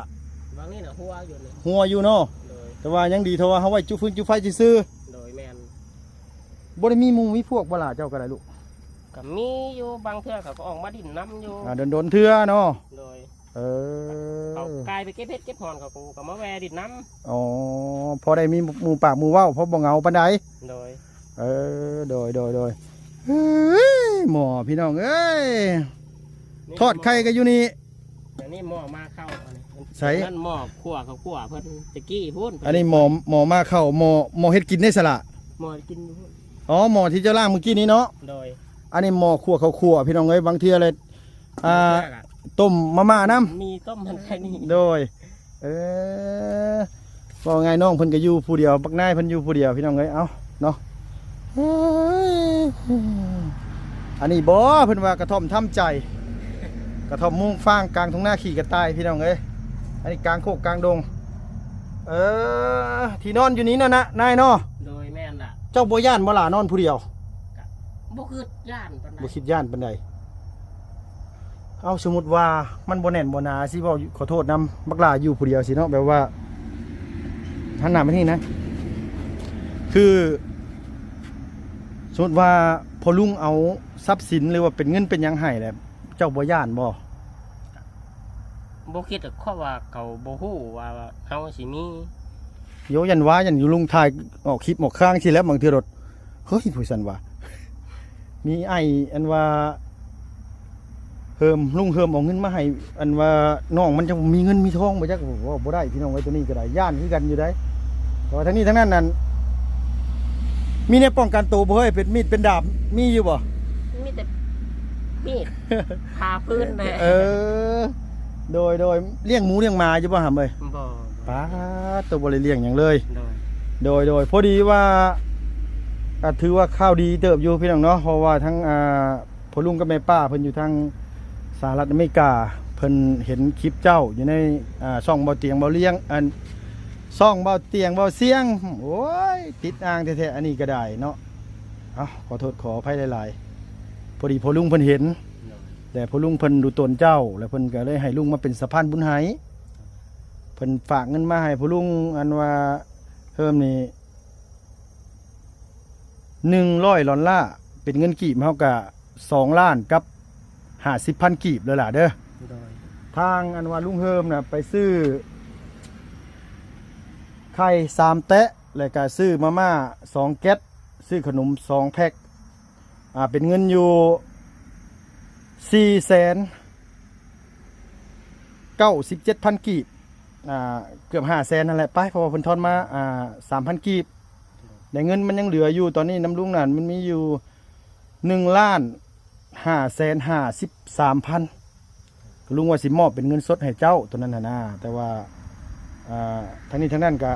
ຫວ່າງນີ້ນະ ຮົ່ວຢູ່ນີ້ ຮົ່ວຢູ່ເນາະ. ໂດຍ. ແຕ່ວ່າຍັງດີເທົ່າວ່າເຮົາໄວ້ຈຸຟືນຈຸໄຟຊື່ໆ. ໂດຍ ແມ່ນ. ບໍ່ໄດ້ມີໝູ່ມີພວກບໍ່ລະ ເຈົ້າກໍໄດ້ລູກ? ກໍມີຢູ່ ບາງເທື່ອເຂົາກໍອອກມາຫຼິ້ນນຳຢູ່. ອ່າ ດົນໆເທື່ອເນາະ. ໂດຍ. ເອີ ເຂົາກາຍໄປເກັບເຫັດເກັບຫອນ ເຂົາກໍ ກໍມາແວ່ຫຼິ້ນນຳ. ອໍ ພໍໄດ້ມີໝູ່ປາກໝູ່ເວົ້າ ພໍບໍ່ເຫງົາປານໃດ. ໂດຍ. ເອີ ໂດຍໆໆ ເອີຍ ໝໍພີ່ນ້ອງເອີຍ ນີ້ ທອດໄຂ່ກໍຢູ່ນີ້. ອັນນີ້ໝໍ້ມາເຂົ້າ ອັນນີ້ ໃສ? ນັ້ນໝໍ້ຂົ້ວເຂົ້າຂົ້ວເພິ່ນແຕ່ກີ້ພຸ້ນ. ອັນນີ້ໝໍ້ ໝໍ້ມາເຂົ້າ ໝໍ້ ໝໍ້ເຮັດກິນໄດ້ສະລະ? ໝໍ້ເຮັດກິນຢູ່ພຸ້ນ. ອໍ ໝໍ້ທີ່ເຈົ້າລ້າງມື້ກີ້ນີ້ເນາະ? ໂດຍ. ອັນນີ້ໝໍ້ຂົ້ວເຂົ້າຂົ້ວ ພີ່ນ້ອງເອີຍ ບາງເທື່ອເລີຍ ອ່າ ບາງເທື່ອກໍ ຕົ້ມມາມ່ານຳ ມີຕົ້ມມັນໄຂ່ນີ້. ໂດຍ. ເອີ ເວົ້າງ່າຍນ້ອງເພິ່ນກໍຢູ່ຜູ້ດຽວ ບັກນາຍເພິ່ນຢູ່ຜູ້ດຽວ ພີ່ນ້ອງເອີຍ ເອົ້າເນາະ. ເອີຍ ອັນນີ້ບໍ ເພິ່ນວ່າກະທ່ອມທຳໃຈ ກະທ່ອມມຸງຟາງກາງທົ່ງນາຂີ້ກະຕ່າຍ ພີ່ນ້ອງເອີຍ ອັນນີ້ກາງໂຄກກາງດົງ. ເອີ ທີ່ນອນຢູ່ນີ້ເນາະນະ ນາຍເນາະ? ໂດຍ ແມ່ນລະ. ເຈົ້າບໍ່ຢ້ານບໍ່ລະ ນອນຜູ້ດຽວ? ກະບໍ່ຄິດຢ້ານປານໃດ. ບໍ່ຄິດຢ້ານປານໃດ. ເອົາ ສົມມຸດວ່າມັນບໍ່ແໜ້ນບໍ່ໜາ ຊິເວົ້າ ຂໍໂທດນຳ ບັກຫຼ້າຢູ່ຜູ້ດຽວຊີ້ເນາະ ແບບວ່າ ຫັນໜ້າມານີ້ນະ ຄື ສົມມຸດວ່າພໍ່ລຸງເອົາຊັບສິນ ຫຼືວ່າເປັນເງິນເປັນຫຍັງໃຫ້ແຫຼະ ເຈົ້າບໍ່ຢ້ານບໍ່? ບໍ່ຄິດດອກ ເພາະວ່າເຂົາບໍ່ຮູ້ວ່າເຮົາຊິມີ. ໂຍ ຢ້ານວ່າ ຢ້ານຢູ່ລຸງຖ່າຍອອກຄລິບອອກຄາງຊີ້ແຫຼະ ບາງເທື່ອໂດດ ເຮີ້ຍ ຜູ້ຊັ້ນວ່າ ມີອ້າຍອັນວ່າເຮີມ ລຸງເຮີມເອົາເງິນມາໃຫ້ ອັນວ່ານ້ອງມັນຈະມີເງິນມີທອງບໍ່ຈັກ ເວົ້າບໍ່ໄດ້ພີ່ນ້ອງເອີຍ ໂຕນີ້ກໍໄດ້ ຢ້ານຄືກັນຢູ່ໃດ໋. ແຕ່ວ່າທັງນີ້ທັງນັ້ນນັ້ນ ມີແນວປ້ອງກັນໂຕບໍ່ເຮີ້ຍ ເປັນມີດເປັນດາບ ມີຢູ່ບໍ່? ມີແຕ່ມີດ ຜ້າພື້ນແຫຼະ. ເອີ ໂດຍໆ ລ້ຽງໝູລ້ຽງໝາຢູ່ບໍ່ຫຳເອີຍ? ບໍ່. ປາດ ໂຕບໍ່ໄດ້ລ້ຽງຫຍັງເລີຍ. ໂດຍ ໂດຍໆ ພໍດີວ່າ ກໍຖືວ່າຂ່າວດີເຕີບຢູ່ພີ່ນ້ອງເນາະ ເພາະວ່າທັງ ອ່າ ພໍ່ລຸງກັບແມ່ປ້າເພິ່ນຢູ່ທາງສະຫະລັດອາເມລິກາ ເພິ່ນເຫັນຄລິບເຈົ້າຢູ່ໃນ ອ່າ ຊ່ອງເບົາຕຽງເບົາລ້ຽງ ອັນ ຊ່ອງເບົາຕຽງເບົາສຽງ ໂອ້ຍ ຕິດອ່າງແທ້ໆ ອັນນີ້ກໍໄດ້ເນາະ. ເອົ້າ ຂໍໂທດຂໍອະໄພຫຼາຍໆ ພໍດີພໍ່ລຸງເພິ່ນເຫັນ ໂດຍ ແລະພໍ່ລຸງເພິ່ນດູຕົນເຈົ້າ ແລະເພິ່ນກໍເລີຍໃຫ້ລຸງມາເປັນສະພານບຸນໃຫ້ ເພິ່ນຝາກເງິນມາໃຫ້ພໍ່ລຸງ ອັນວ່າເຮີມນີ້ ໜຶ່ງຮ້ອຍດອນລາ ເປັນເງິນກີບເຮົາກະສອງລ້ານກັບຫ້າສິບພັນກີບເດີຫຼ້າເດີ. ໂດຍ. ທາງອັນວ່າລຸງເຮີມນະ ໄປຊື້ໄຂ່ສາມແຕະ ແລ້ວກະຊື້ມາມ່າສອງແກັດ ຊື້ຂະໜົມສອງແພັກ ອ່າ ເປັນເງິນຢູ່ສີ່ແສນເກົ້າສິບເຈັດພັນກີບ ອ່າ ເກືອບຫ້າແສນນັ້ນແຫຼະໄປ ເພາະວ່າເພິ່ນທອນມາ ອ່າ ສາມພັນກີບ ແລະເງິນມັນຍັງເຫຼືອຢູ່ ຕອນນີ້ນຳລຸງນັ້ນມັນມີຢູ່ໜຶ່ງລ້ານຫ້າແສນຫ້າສິບສາມພັນ ລຸງວ່າຊິມອບເປັນເງິນສົດໃຫ້ເຈົ້າໂຕນັ້ນຫັ້ນນາ ແຕ່ວ່າ ອ່າ ທັງນີ້ທັງນັ້ນກະ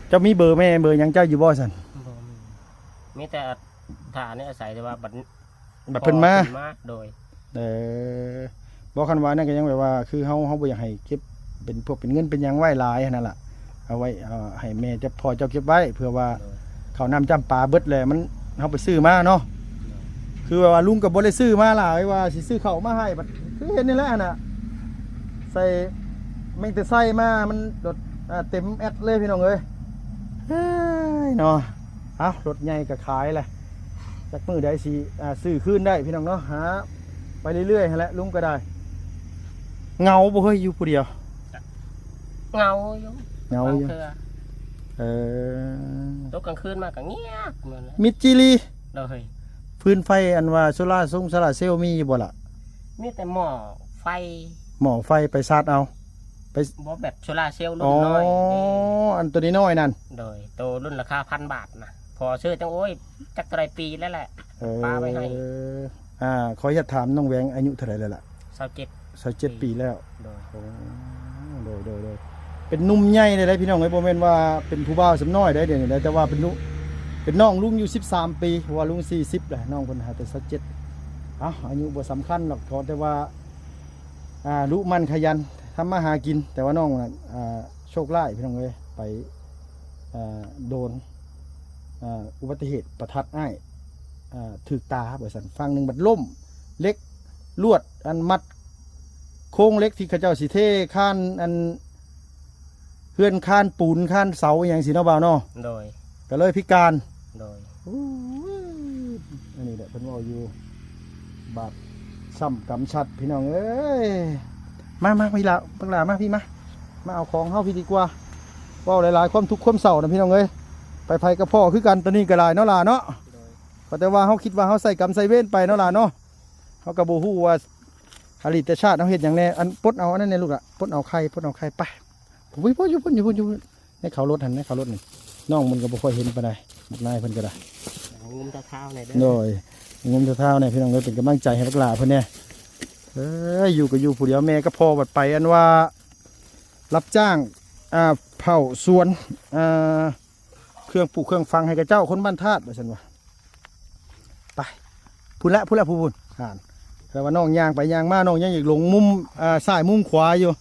ເຈົ້າມີເບີແມ່ເບີຫຍັງເຈົ້າຢູ່ບໍ່ຊັ້ນ? ບໍ່ມີ ມີແຕ່ຖ້າອັນນີ້ອາໄສແຕ່ວ່າບັດ ບັດເພິ່ນມາ ເພິ່ນມາ ໂດຍ. ເອີ ບໍ່ ຄັນວ່ານັ້ນກໍຍັງແບບວ່າ ຄືເຮົາ ເຮົາບໍ່ຢາກໃຫ້ເກັບເປັນພວກເປັນເງິນເປັນຫຍັງໄວ້ຫຼາຍຫັ້ນນະລະ ເອົາໄວ້ ເອີ ໃຫ້ແມ່ເຈົ້າ ພໍ່ເຈົ້າເກັບໄວ້ ເພື່ອວ່າ ໂດຍ ເຂົ້ານ້ຳຈ້ຳປາເບິດແລ້ວ ມັນ ເຮົາໄປຊື້ມາເນາະ ໂດຍ ຄືແບບວ່າລຸງກໍບໍ່ໄດ້ຊື້ມາຫຼາຍ ວ່າຊິຊື້ເຂົ້າມາໃຫ້ ບັດຄືເຫັນນີ້ແຫຼະຫັ້ນນະ ໃສ່ແມ່ງແຕ່ໃສ່ມາ ມັນລົດ ອ່າ ເຕັມແອັດເລີຍພີ່ນ້ອງເອີຍ ເອີຍເນາະ. ເອົ້າ ລົດໃຫຍ່ກໍຂາຍແຫຼະ ຈັກມື້ໃດຊິ ອ່າ ຊື້ຄືນໄດ້ພີ່ນ້ອງເນາະ ຫາໄປເລື້ອຍໆຫັ້ນແຫຼະ ລຸງກໍໄດ້. ເຫງົາບໍ່ເຮີ້ຍ ຢູ່ຜູ້ດຽວ? ເຫງົາຢູ່ ເຫງົາຢູ່ ບາງເທື່ອ ເອີ ຕົກກາງຄືນມາກໍງຽບໝົດແຫຼະ ມິດຈີລີ. ໂດຍ. ຟືນໄຟ ອັນວ່າໂຊລາຊົງໂຊລາເຊວມີຢູ່ບໍ່ລະ? ມີແຕ່ໝໍ້ໄຟ ໝໍ້ໄຟໄປຊາດເອົາ ໄປ ບໍ່ ແບບໂຊລາເຊວລຸ້ນນ້ອຍ ອໍ ອັນໂຕນ້ອຍໆນັ້ນ ໂດຍ ໂຕລຸ້ນລາຄາພັນບາດນະ ພໍຊື້ຕັ້ງ ໂອ້ຍ ຈັກເທົ່າໃດປີແລ້ວແຫຼະ ເອີ ປາໄວ້ໃຫ້. ອ່າ ຂໍອະນຸຍາດຖາມ ນ້ອງແຫວງອາຍຸເທົ່າໃດແລ້ວລະ? ຊາວເຈັດ ຊາວເຈັດປີແລ້ວ ໂດຍ ໂອ້ ໂດຍໆໆ ເປັນໜຸ່ມໃຫຍ່ເລີຍພີ່ນ້ອງເອີຍ ບໍ່ແມ່ນວ່າເປັນຜູ້ບ່າວສ່ຳນ້ອຍໄດ໋ ດຽວນີ້ໄດ໋ ແຕ່ວ່າເປັນ ເປັນນ້ອງລຸງຢູ່ສິບສາມປີ ເພາະວ່າລຸງສີ່ສິບແຫຼະ ນ້ອງເພິ່ນຫາແຕ່ຊາວເຈັດ. ເອົ້າ ອາຍຸບໍ່ສຳຄັນດອກ ຂໍແຕ່ວ່າ ອ່າ ດຸໝັ່ນຂະຫຍັນ ທຳມາຫາກິນ ແຕ່ວ່ານ້ອງນັ້ນ ອ່າ ໂຊກຮ້າຍພີ່ນ້ອງເອີຍ ໄປ ອ່າ ໂດນ ອ່າ ອຸບັດຕິເຫດປະທັດອ້າຍ ອ່າ ຖືກຕາວ່າຊັ້ນ ຝັ່ງໜຶ່ງບັດລົ້ມ ເຫຼັກລວດອັນມັດໂຄງເຫຼັກທີ່ເຂົາເຈົ້າຊິເທຄານ ອັນ ເຮືອນຄານປູນຄານເສົາອີ່ຫຍັງຊີ້ເນາະ ບ່າວເນາະ ໂດຍ ກໍເລີຍພິການ ໂດຍ ໂອ້ຍ ອັນນີ້ແຫຼະເພິ່ນເວົ້າຢູ່ ບາບຊ້ຳກຳຊັດ ພີ່ນ້ອງເອີຍ. ມາ ມາ ພີ່ຫຼ້າ ບັກຫຼ້າ ມາ ພີ່ມາ ມາເອົາຂອງເຮົາ ພີ່ດີກວ່າ. ເວົ້າຫຼາຍໆ ຄວາມທຸກຄວາມເສົ້ານະ ພີ່ນ້ອງເອີຍ. ໃຜໆກໍພໍ້ຄືກັນ ຕອນນີ້ກໍຫຼາຍເນາະຫຼ້າເນາະ. ໂດຍ ກໍແຕ່ວ່າເຮົາຄິດວ່າເຮົາໃຊ້ກຳໃຊ້ເວນໄປເນາະຫຼ້າເນາະ. ເຮົາກໍບໍ່ຮູ້ວ່າອະລິດຕະຊາດເຮົາເຮັດຫຍັງແດ່. ອັນ ປົດເອົາອັນນັ້ນແດ່ລູກຫຼ້າ ປົດເອົາໄຂ່ ປົດເອົາໄຂ່ໄປ. ໂອ້ຍ ຢູ່ພຸ້ນ ຢູ່ພຸ້ນ ຢູ່ພຸ້ນ ໃນເຂົາລົດຫັ້ນ ໃນເຂົາລົດນີ້ ນ້ອງມັນກໍບໍ່ຄ່ອຍເຫັນປານໃດ ບັກນາຍເພິ່ນກໍໄດ້. ງຸ້ມເທົ້າໆແດ່ເດີ. ໂດຍ ງຸ້ມເທົ້າໆແດ່ ພີ່ນ້ອງເອີຍ. ເປັນກຳລັງໃຈໃຫ້ບັກຫຼ້າເພິ່ນແດ່. ເອີຍ ຢູ່ກໍຢູ່ຜູ້ດຽວ ແມ່ກັບພໍ່ບັດໄປ ອັນວ່າ ຮັບຈ້າງ ອ່າ ເຜົາສວນ ອ່າ ເຄື່ອງປູກເຄື່ອງຝັງໃຫ້ເຂົາເຈົ້າ ຄົນບ້ານທາດ ວ່າຊັ້ນວ່າ. ໄປ ພຸ້ນລະ ພຸ້ນລະ ພຸ້ນ ພຸ້ນ ຫັ້ນ. ແຕ່ວ່ານ້ອງຍ່າງໄປຍ່າງມາ ນ້ອງຍັງຢາກຫຼົງມຸມ ອ່າ ຊ້າຍມຸມຂວາຢູ່.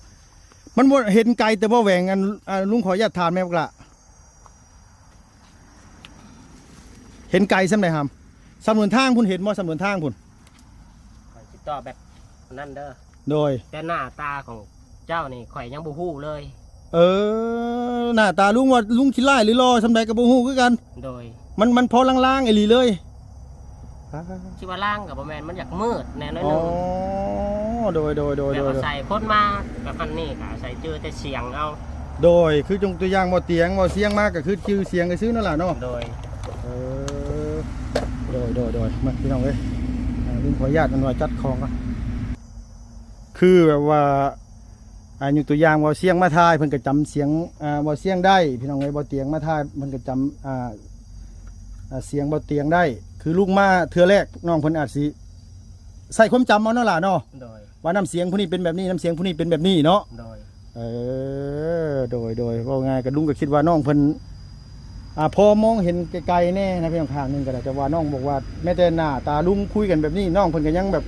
ມັນບໍ່ເຫັນໄກແຕ່ບໍ່ແຫວງ ອັນ ອ່າ ລຸງຂໍອະນຸຍາດຖາມແດ່ບັກຫຼ້າ ເຫັນໄກສ່ຳໃດຫຳ? ສ່ຳເດີນທາງພຸ້ນ ເຫັນບໍ່? ສ່ຳເດີນທາງພຸ້ນ. ຂ້ອຍຊິຕອບແບບນັ້ນເດີ. ໂດຍ ແຕ່ໜ້າຕາຂອງເຈົ້ານີ້ຂ້ອຍຍັງບໍ່ຮູ້ເລີຍ. ເອີ ໜ້າຕາລຸງວ່າລຸງຂີ້ລ້າຍຫຼືຫຼໍ່ສ່ຳໃດກໍບໍ່ຮູ້ຄືກັນ. ໂດຍ ມັນ ມັນພໍລາງໆອີ່ຫຼີເລີຍ. ຊິວ່າລາງກໍບໍ່ແມ່ນ ມັນຢາກມືດແດ່ໜ້ອຍໜຶ່ງ. ອໍ ໂດຍ ໂດຍ ໂດຍ ແບບ ໂດຍ ອາໄສຄົນມາແບບອັນນີ້ກໍອາໄສຈື່ແຕ່ສຽງເອົາ. ໂດຍ ຄືຍົກຕົວຢ່າງ ບໍ່ຕຽງ ບໍ່ສຽງມາກໍຄືຈື່ສຽງຊື່ໆນັ້ນລະເນາະ. ໂດຍ ເອີ ໂດຍ ໂດຍ ໂດຍ ມາ ພີ່ນ້ອງເອີຍ ອ່າ ລຸງຂໍອະນຸຍາດ ອັນວ່າຈັດຂອງກ່ອນ. ຄືແບບວ່າ ອ່າ ຍົກຕົວຢ່າງ ບໍ່ຕຽງມາຖ່າຍ ເພິ່ນກໍຈຳສຽງ ອ່າ ບໍ່ຕຽງໄດ້ ພີ່ນ້ອງເອີຍ. ບໍ່ຕຽງມາຖ່າຍ ເພິ່ນກໍຈຳ ອ່າ ອ່າ ສຽງບໍ່ຕຽງໄດ້. ຄືລຸງມາເທື່ອແລກ ນ້ອງເພິ່ນອາດຊິໃຊ້ຄວາມຈຳເອົາເນາະຫຼ້າເນາະ. ໂດຍ ວ່ານ້ຳສຽງຜູ້ນີ້ເປັນແບບນີ້ ນ້ຳສຽງຜູ້ນີ້ເປັນແບບນີ້ເນາະ. ໂດຍ ເອີ ໂດຍ ໂດຍ ເວົ້າງ່າຍກໍ ລຸງກໍຄິດວ່ານ້ອງເພິ່ນ ອ່າ ພໍມອງເຫັນໄກໆແດ່ນະ ພຽງຂ້າງໜຶ່ງກໍໄດ້. ແຕ່ວ່ານ້ອງບອກວ່າ ແມ້ແຕ່ໜ້າຕາລຸງຄຸຍກັນແບບນີ້ ນ້ອງເພິ່ນກໍຍັງແບບ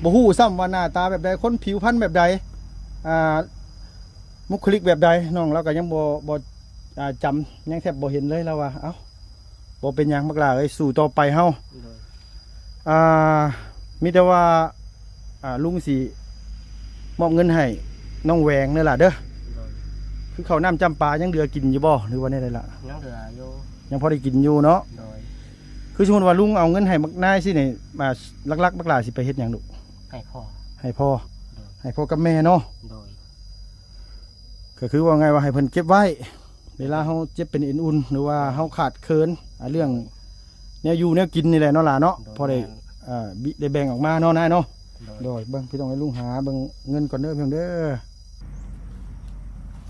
ບໍ່ຮູ້ຊ້ຳວ່າໜ້າຕາແບບໃດ ຄົນຜິວພັນແບບໃດ ອ່າ ບຸກຄະລິກແບບໃດ ນ້ອງລາວກໍຍັງບໍ່ ບໍ່ ອ່າ ຈຳ ຍັງແທບບໍ່ເຫັນເລີຍ. ລາວວ່າ ເອົ້າ ບໍ່ເປັນຫຍັງບັກຫຼ້າເອີຍ ສູ້ຕໍ່ໄປເຮົາ. ໂດຍ ອ່າ ມີແຕ່ວ່າ ອ່າ ລຸງຊິມອບເງິນໃຫ້ນ້ອງແຫວງເດີຫຼ້າເດີ. ໂດຍ ຄືເຂົ້ານ້ຳຈຳປາຍັງເຫຼືອກິນຢູ່ບໍ່ ຫຼືວ່າແນວໃດລະ? ຍັງເຫຼືອຢູ່ ຍັງພໍໄດ້ກິນຢູ່ເນາະ. ໂດຍ ຄືສົມມຸດວ່າລຸງເອົາເງິນໃຫ້ບັກນາຍຊີ້ນີ້ ອ່າ ຫຼັກໆບັກຫຼ້າຊິໄປເຮັດຫຍັງລູກ? ໃຫ້ພໍ່ ໃຫ້ພໍ່. ໂດຍ ໃຫ້ພໍ່ກັບແມ່ເນາະ. ໂດຍ ກໍຄືເວົ້າງ່າຍວ່າໃຫ້ເພິ່ນເກັບໄວ້ ເວລາເຮົາເຈັບເປັນເອັນອຸ່ນ ຫຼືວ່າເຮົາຂາດເຂີນ ອ່າ ເລື່ອງແນວຢູ່ແນວກິນນີ້ແຫຼະເນາະຫຼ້າເນາະ. ໂດຍ ພໍໄດ້ ແມ່ນ ເອີ ບິ ໄດ້ແບ່ງອອກມາເນາະນາຍເນາະ. ໂດຍ ໂດຍ ເບິ່ງພີ່ນ້ອງເອີຍ ລຸງຫາເບິ່ງເງິນກ່ອນເດີພີ່ນ້ອງເດີ.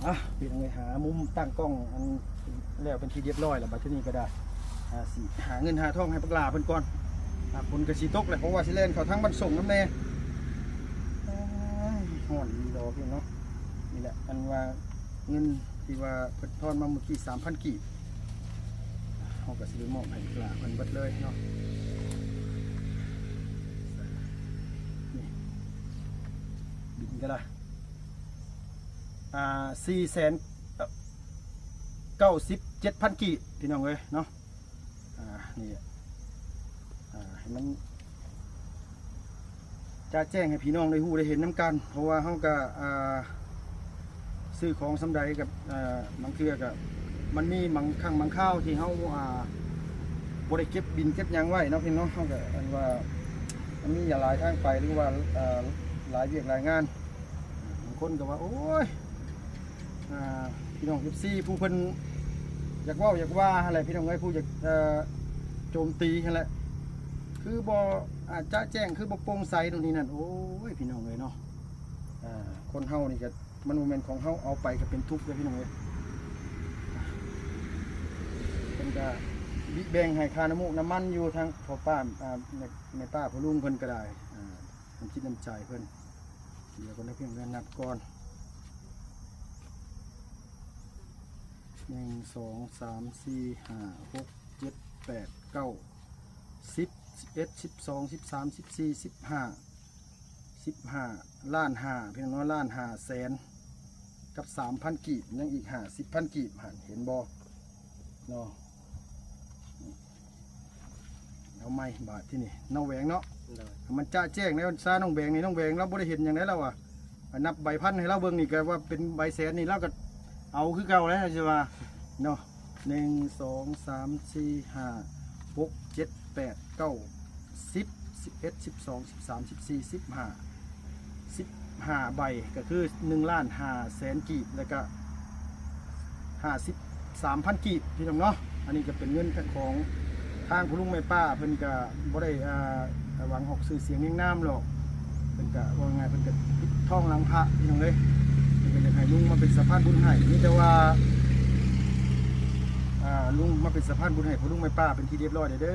ອ່ະ ພີ່ນ້ອງເອີຍ ຫາມຸມຕັ້ງກ້ອງອັນແລ້ວເປັນທີ່ຮຽບຮ້ອຍແລ້ວ ບັດທີນີ້ກໍໄດ້ ອ່າ ຊິຫາເງິນຫາທອງໃຫ້ບັກຫຼ້າເພິ່ນກ່ອນ. ອ່າ ຝົນກໍຊິຕົກແຫຼະ ເພາະວ່າຊິແລ່ນເຂົ້າທາງບ້ານສົງນຳແດ່. ໂອ້ຍ ຮ້ອນອີ່ຫຼີດອກເນາະ. ນີ້ແຫຼະ ອັນວ່າເງິນທີ່ວ່າເພິ່ນທອນມາມື້ກີ້ ສາມພັນກີບ ເຮົາກໍຊິໄດ້ມອບໃຫ້ຫຼ້າເພິ່ນເບິດເລີຍເນາະ. ນີ້ ບິນກໍໄດ້ ອ່າ ສີ່ແສນເກົ້າສິບເຈັດພັນກີບ ພີ່ນ້ອງເອີຍເນາະ. ອ່າ ນີ້ ອ່າ ໃຫ້ມັນຈະແຈ້ງໃຫ້ພີ່ນ້ອງໄດ້ຮູ້ໄດ້ເຫັນນຳກັນ ເພາະວ່າເຮົາກໍ ອ່າ ຊື້ຂອງສ່ຳໃດກໍ ເອີ ບາງເທື່ອກໍມັນມີບາງຄັ້ງບາງຄາວທີ່ເຮົາ ອ່າ ບໍ່ໄດ້ເກັບບິນເກັບຫຍັງໄວ້ເນາະ ພີ່ນ້ອງເນາະ. ເຮົາກໍອັນວ່າມັນມີຫຼາຍທາງໄປ ຫຼືວ່າ ເອີ ຫຼາຍວຽກຫຼາຍງານ ບາງຄົນກໍວ່າ ໂອ້ຍ ອ່າ ພີ່ນ້ອງເອັຟຊີ ຜູ້ເພິ່ນຢາກເວົ້າຢາກວ່າຫັ້ນແຫຼະ ພີ່ນ້ອງເອີຍ ຜູ້ຢາກ ເອີ ໂຈມຕີຫັ້ນແຫຼະ ຄືບໍ່ ອາ ຈະແຈ້ງ ຄືບໍ່ໂປ່ງໃສໂນ່ນນີ້ນັ້ນ. ໂອ້ຍ ພີ່ນ້ອງເອີຍເນາະ ອ່າ ຄົນເຮົານີ້ກໍ ມັນບໍ່ແມ່ນຂອງເຮົາ ເອົາໄປກໍເປັນທຸກເດ້ ພີ່ນ້ອງເອີຍ. ເພິ່ນກໍບິແບ່ງໃຫ້ຄ່ານ້ຳມູກນ້ຳມັນຢູ່ ທາງພໍ່ປ້າ ອ່າ ແມ່ ແມ່ປ້າພໍ່ລຸງເພິ່ນກໍໄດ້ ອ່າ ນ້ຳຈິດນ້ຳໃຈເພິ່ນ. ດຽວກ່ອນເດີ ພີ່ນ້ອງເດີ ນັບກ່ອນ ໜຶ່ງ ສອງ ສາມ ສີ່ ຫ້າ ຫົກ ເຈັດ ແປດ ເກົ້າ ສິບ ສິບເອັດ ສິບສອງ ສິບສາມ ສິບສີ່ ສິບຫ້າ ສິບຫ້າ ລ້ານຫ້າ ພີ່ນ້ອງເນາະ ລ້ານຫ້າແສນກັບສາມພັນກີບ ຍັງອີກຫ້າສິບພັນກີບ ຫັ້ນ ເຫັນບໍ່ເນາະ. ເອົາໃໝ່ບາດທີນີ້ ນ້ອງແຫວງເນາະ. ໂດຍ ມັນຈະແຈ້ງໃນວັນຊາ ນ້ອງແຫວງນີ້ ນ້ອງແຫວງລາວບໍ່ໄດ້ເຫັນຫຍັງໃດ ລາວວ່າ ໄປນັບໃບພັນໃຫ້ລາວເບິ່ງນີ້ ກໍວ່າເປັນໃບແສນນີ້ ລາວກໍເອົາຄືເກົ່າແລ້ວ ຊິວ່າເນາະ. ໜຶ່ງ ສອງ ສາມ ສີ່ ຫ້າ ຫົກ ເຈັດ ແປດ ເກົ້າ ສິບ ສິບເອັດ ສິບສອງ ສິບສາມ ສິບສີ່ ສິບຫ້າ ສິບຫ້າໃບ ກໍຄືໜຶ່ງລ້ານຫ້າແສນກີບ ແລ້ວກໍຫ້າສິບສາມພັນກີບ ພີ່ນ້ອງເນາະ. ອັນນີ້ກໍເປັນເງິນຂອງທາງພໍ່ລຸງແມ່ປ້າ ເພິ່ນກໍບໍ່ໄດ້ ອ່າ ຫວັງອອກຊື່ສຽງຮຽງນາມດອກ ເພິ່ນກະ ເວົ້າງ່າຍໆ ເພິ່ນກະປິດທອງຫຼັງພະ ພີ່ນ້ອງເອີຍ. ເພິ່ນກະຢາກໃຫ້ລຸງມາເປັນສະພານບຸນໃຫ້ ມີແຕ່ວ່າ ອ່າ ລຸງມາເປັນສະພານບຸນໃຫ້ພໍ່ລຸງແມ່ປ້າເປັນທີ່ຮຽບຮ້ອຍແລ້ວເດີ.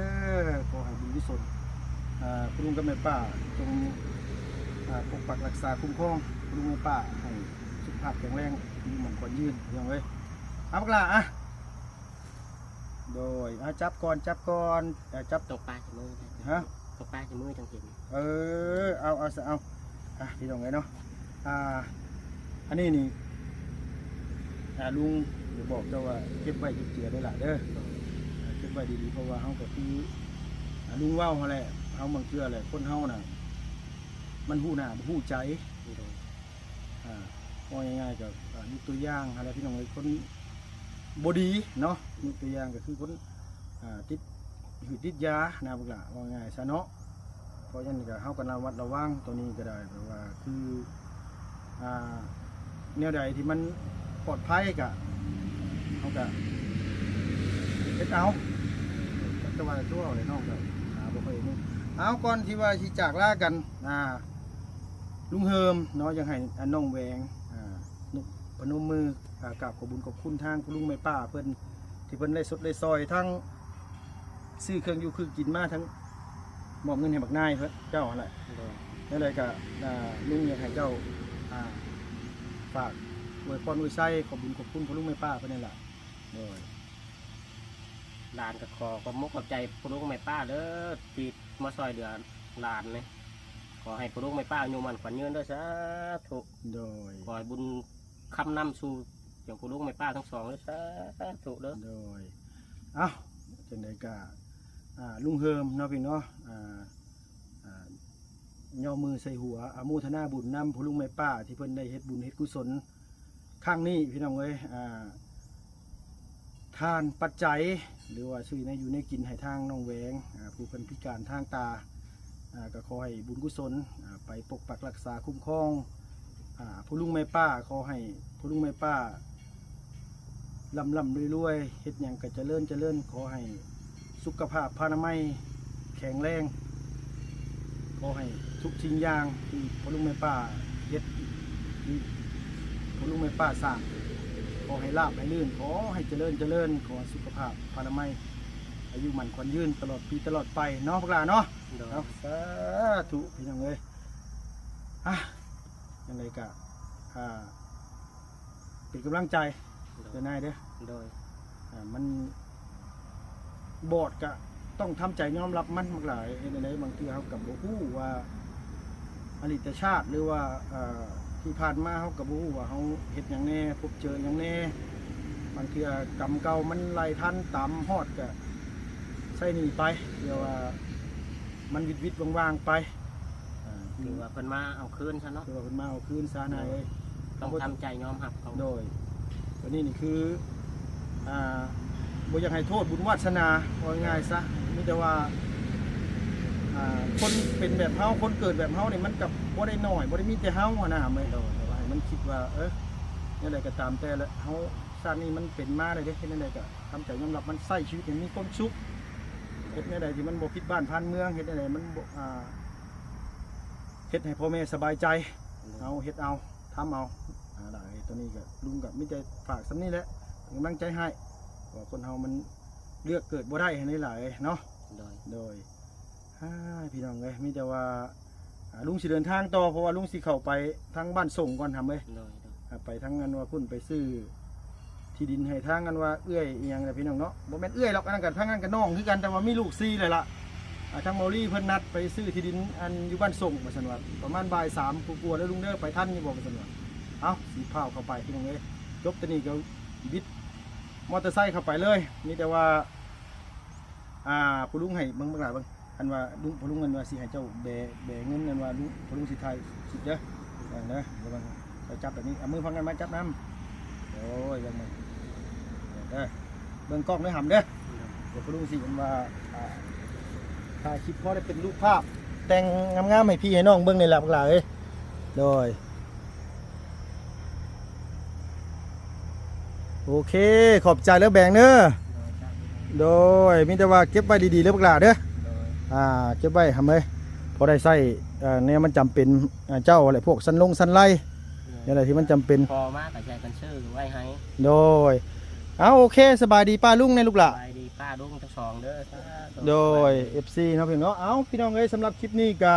ຂໍໃຫ້ບຸນກຸສົນ ອ່າ ພໍ່ລຸງກັບແມ່ປ້າຈົ່ງ ອ່າ ປົກປັກຮັກສາຄຸ້ມຄອງພໍ່ລຸງແມ່ປ້າ ໃຫ້ສຸຂະພາບແຂງແຮງ ອາຍຸໝັ້ນຂວັນຍືນ ພີ່ນ້ອງເອີຍ. ເອົາ ບັກຫຼ້າ ອ່ະ ໂດຍ ອ່າ ຈັບກ່ອນ ຈັບກ່ອນ ອ່າ ຈັບ ຕົກປາຈະມື ຮະ? ຕົກປາຈະມືຈັ່ງເຫັນ. ເອີ ເອົາ ເອົາຊະ ເອົາ ອ່ະ ພີ່ນ້ອງເອີຍເນາະ ອ່າ ອັນນີ້ນີ້ ອ່າ ລຸງຢາກບອກເຈົ້າວ່າ ເກັບໄວ້ເກັບເຈືອເດີຫຼ້າເດີ ອ່າ ເກັບໄວ້ດີໆ ເພາະວ່າເຮົາກໍຄື ອ່າ ລຸງເວົ້າຫັ້ນແຫຼະ ເຮົາບາງເທື່ອແຫຼະ ຄົນເຮົານະ ມັນຮູ້ໜ້າບໍ່ຮູ້ໃຈ. ໂດຍ ອ່າ ເວົ້າງ່າຍໆ ກໍ ອ່າ ຍົກຕົວຢ່າງຫັ້ນແຫຼະ ພີ່ນ້ອງເອີຍ ຄົນບໍ່ດີເນາະ ຍົກຕົວຢ່າງກໍຄືຄົນ ອ່າ ຕິດ ຫຼື ຕິດຢານະ ບັກຫຼ້າ ເວົ້າງ່າຍຊະເນາະ. ເພາະສະນັ້ນກໍ ເຮົາກໍລະມັດລະວັງໂຕນີ້ກໍໄດ້ ແບບວ່າຄື ອ່າ ແນວໃດທີ່ມັນປອດໄພກໍ ເຮົາກໍເຮັດເອົາ ແຕ່ວ່າຄືເວົ້າແຫຼະ ນ້ອງກໍຫາບໍ່ຄ່ອຍຮູ້. ເອົາ ກ່ອນທີ່ວ່າຊິຈາກລາກັນ ອ່າ ລຸງເຮີມເນາະ ຢາກໃຫ້ ອ່າ ນ້ອງແຫວງ ອ່າ ພະນົມມື ອ່າ ກາບຂອບບຸນຂອບຄຸນທາງພໍ່ລຸງແມ່ປ້າເພິ່ນ ທີ່ເພິ່ນໄດ້ຊົດໄດ້ຊ່ອຍ ທັງຊື້ເຄື່ອງຢູ່ຄືກິນມາ ທັງມອບເງິນໃຫ້ບັກນາຍເພິ່ນ ເຈົ້າຫັ້ນແຫຼະ. ໂດຍ ແນວໃດກໍ ອ່າ ລຸງຢາກໃຫ້ເຈົ້າ ອ່າ ຝາກອວຍພອນອວຍໄຊ ຂອບບຸນຂອບຄຸນພໍ່ລຸງແມ່ປ້າເພິ່ນນີ້ລະ. ໂດຍ ຫຼານກໍຂໍຂອບມຸກຂອບໃຈພໍ່ລຸງແມ່ປ້າເດີ ທີ່ມາຊ່ອຍເຫຼືອຫຼານນີ້ ຂໍໃຫ້ພໍ່ລຸງແມ່ປ້າອາຍຸໝັ້ນຂວັນຍືນເດີ ສາທຸ. ໂດຍ ຂໍໃຫ້ບຸນ ຄຳນຳສູ່ເຈົ້າພໍ່ລຸງແມ່ປ້າທັງສອງເດີ ສາທຸເດີ. ໂດຍ ເອົ້າ ຈັ່ງໃດກະ ອ່າ ລຸງເຮີມເນາະ ພີ່ເນາະ ອ່າ ອ່າ ຍໍມືໃສ່ຫົວ ອະໂມທະນາບຸນນຳພໍ່ລຸງແມ່ປ້າ ທີ່ເພິ່ນໄດ້ເຮັດບຸນເຮັດກຸສົນຄັ້ງນີ້ ພີ່ນ້ອງເອີຍ. ອ່າ ທານປັດໄຈ ຫຼືວ່າຊື້ແນວຢູ່ແນວກິນໃຫ້ທາງນ້ອງແຫວງ ອ່າ ຜູ້ເພິ່ນພິການທາງຕາ ອ່າ ກໍຂໍໃຫ້ບຸນກຸສົນ ອ່າ ໄປປົກປັກຮັກສາຄຸ້ມຄອງ ອ່າ ພໍ່ລຸງແມ່ປ້າ ຂໍໃຫ້ພໍ່ລຸງແມ່ປ້າລ່ຳໆລວຍໆ ເຮັດຫຍັງກໍຈະເລີນຈະເລີນ ຂໍໃຫ້ສຸຂະພາບພະນາໄມແຂງແຮງ ຂໍໃຫ້ທຸກສິ່ງຢ່າງທີ່ພໍ່ລຸງແມ່ປ້າເຮັດ ທີ່ພໍ່ລຸງແມ່ປ້າສ້າງ ຂໍໃຫ້ລາບໃຫ້ລື່ນ ຂໍໃຫ້ຈະເລີນຈະເລີນ ຂໍໃຫ້ສຸຂະພາບພະນາໄມ ອາຍຸໝັ້ນຂວັນຍືນຕະຫຼອດປີຕະຫຼອດໄປເນາະ ພວກຫຼານເນາະ. ໂດຍ ເນາະ ສາທຸ ພີ່ນ້ອງເອີຍ. ອ່ະ ຈັ່ງໃດກະ ອ່າ ເປັນກຳລັງໃຈ ໂດຍ ເດີນາຍເດີ. ໂດຍ ອ່າ ມັນບອດກະຕ້ອງທຳໃຈຍອມຮັບມັນ ບັກຫຼາຍ ເຮັດແນວໃດ ບາງເທື່ອເຮົາກະບໍ່ຮູ້ວ່າ ອະດີດຕະຊາດ ຫຼືວ່າ ເອີ ທີ່ຜ່ານມາເຮົາກໍບໍ່ຮູ້ວ່າເຮົາເຮັດຫຍັງແດ່ ພົບເຈີຫຍັງແດ່. ບາງເທື່ອກຳເກົ່າມັນໄລ່ທັນຕາມຮອດກໍໃຊ້ໜີໄປ ເພື່ອວ່າມັນວິດໆຫວ່າງໆໄປ. ອ່າ ຖືວ່າເພິ່ນມາເອົາຄືນຊະເນາະ ຖືວ່າເພິ່ນມາເອົາຄືນຊະນາຍເອີຍ. ຕ້ອງທຳໃຈຍອມຮັບເຂົາ. ໂດຍ ຕົວນີ້ນີ້ຄື ອ່າ ບໍ່ຢາກໃຫ້ໂທດບຸນວາດສະໜາ ເວົ້າງ່າຍໆຊະ ມີແຕ່ວ່າ ອ່າ ຄົນເປັນແບບເຮົາ ຄົນເກີດແບບເຮົານີ້ ມັນກໍບໍ່ໄດ້ໜ້ອຍ ບໍ່ໄດ້ມີແຕ່ເຮົາຫັ້ນນະ ແມ່ນ. ໂດຍ ແຕ່ວ່າໃຫ້ມັນຄິດວ່າ ເອີ ແນວໃດກໍຕາມແຕ່ລະ ເຮົາຊາດນີ້ມັນເປັນມາແລ້ວເດ້ ເຮັດແນວໃດກໍທຳໃຈຍອມຮັບ ມັນໃຊ້ຊີວິດໃຫ້ມີຄວາມສຸກ ເຮັດແນວໃດທີ່ມັນບໍ່ຜິດບ້ານຜ່ານເມືອງ ເຮັດແນວໃດມັນບໍ່ ອ່າ ເຮັດໃຫ້ພໍ່ແມ່ສະບາຍໃຈ ໂດຍ ເຮົາເຮັດເອົາ ທຳເອົາ. ອ່າ ແລ້ວຕົວນີ້ກໍ ລຸງກໍມີແຕ່ຝາກສ່ຳນີ້ແຫຼະ ເປັນກຳລັງໃຈໃຫ້ ເພາະວ່າຄົນເຮົາມັນເລືອກເກີດບໍ່ໄດ້ຫັ້ນຫຼາຍເນາະ. ໂດຍ ໂດຍ ອ່າ ພີ່ນ້ອງເອີຍ ມີແຕ່ວ່າ ອ່າ ລຸງຊິເດີນທາງຕໍ່ ເພາະວ່າລຸງຊິເຂົ້າໄປທາງບ້ານສົງກ່ອນ ທຳເອີຍ. ໂດຍ ໂດຍ ອ່າ ໄປທາງອັນວ່າພຸ້ນ ໄປຊື້ທີ່ດິນໃຫ້ທາງອັນວ່າເອື້ອຍອີ່ຫຍັງນະ ພີ່ນ້ອງເນາະ. ບໍ່ແມ່ນເອື້ອຍດອກ ອັນນັ້ນກໍ ທາງນັ້ນກໍນ້ອງຄືກັນ ແຕ່ວ່າມີລູກສີ່ແລ້ວລະ. ອ່າ ທາງເມົາລີເພິ່ນນັດໄປຊື້ທີ່ດິນອັນຢູ່ບ້ານສົງ ວ່າຊັ້ນວ່າ ປະມານບ່າຍສາມກວ່າໆເດີລຸງເດີ ໄປທັນຢູ່ບໍ່ ວ່າຊັ້ນວ່າ. ເອົ້າ ຊິພາເຂົ້າໄປ ພີ່ນ້ອງເອີຍ. ຈົບແຕ່ນີ້ກໍບິດມໍເຕີໄຊເຂົ້າໄປເລີຍ. ມີແຕ່ວ່າ ອ່າ ພໍ່ລຸງໃຫ້ເບິ່ງບັກຫຼ້າເບິ່ງ ອັນວ່າລຸງ ພໍ່ລຸງ ອັນວ່າຊິໃຫ້ເຈົ້າແບ ແບເງິນ ອັນວ່າລຸງ ພໍ່ລຸງຊິຖ່າຍຄລິບເດີ ເບິ່ງເດີ. ລະວັງ ເຈົ້າຈັບແບບນີ້ ເອົາມືຝັ່ງນັ້ນມາຈັບນຳ. ໂອ້ຍ ເບິ່ງ ເບິ່ງ ເດີ ເບິ່ງກ້ອງເດີຫຳເດີ. ດຽວພໍ່ລຸງຊິ ອັນວ່າ ຖ່າຍຄລິບພໍໄດ້ເປັນຮູບພາບ ແຕ່ງງາມໆໃຫ້ພີ່ໃຫ້ນ້ອງເບິ່ງນີ້ແຫຼະບັກຫຼ້າເອີຍ. ໂດຍ ໂອເຄ ຂອບໃຈເດີແບງເດີ. ໂດຍ ມີແຕ່ວ່າເກັບໄວ້ດີໆເດີບັກຫຼ້າເດີ. ໂດຍ ອ່າ ເກັບໄວ້ຫຳເອີຍ ພໍໄດ້ໃຊ້ ເອີ ແນວມັນຈຳເປັນ ເຈົ້າແຫຼະ ພວກສັນລົງສັນໄລ ແນວໃດທີ່ມັນຈຳເປັນ ພໍມາກໍໃຊ້ເພິ່ນຊື້ໄວ້ໃຫ້. ໂດຍ ເອົາ ໂອເຄ ສະບາຍດີປ້າລຸງແດ່ລູກຫຼ້າ. ສະບາຍດີປ້າລຸງທັງສອງເດີ. ໂດຍ ເອັຟຊີເນາະ ພີ່ນ້ອງເນາະ. ເອົາ ພີ່ນ້ອງເອີຍ ສຳລັບຄລິບນີ້ກະ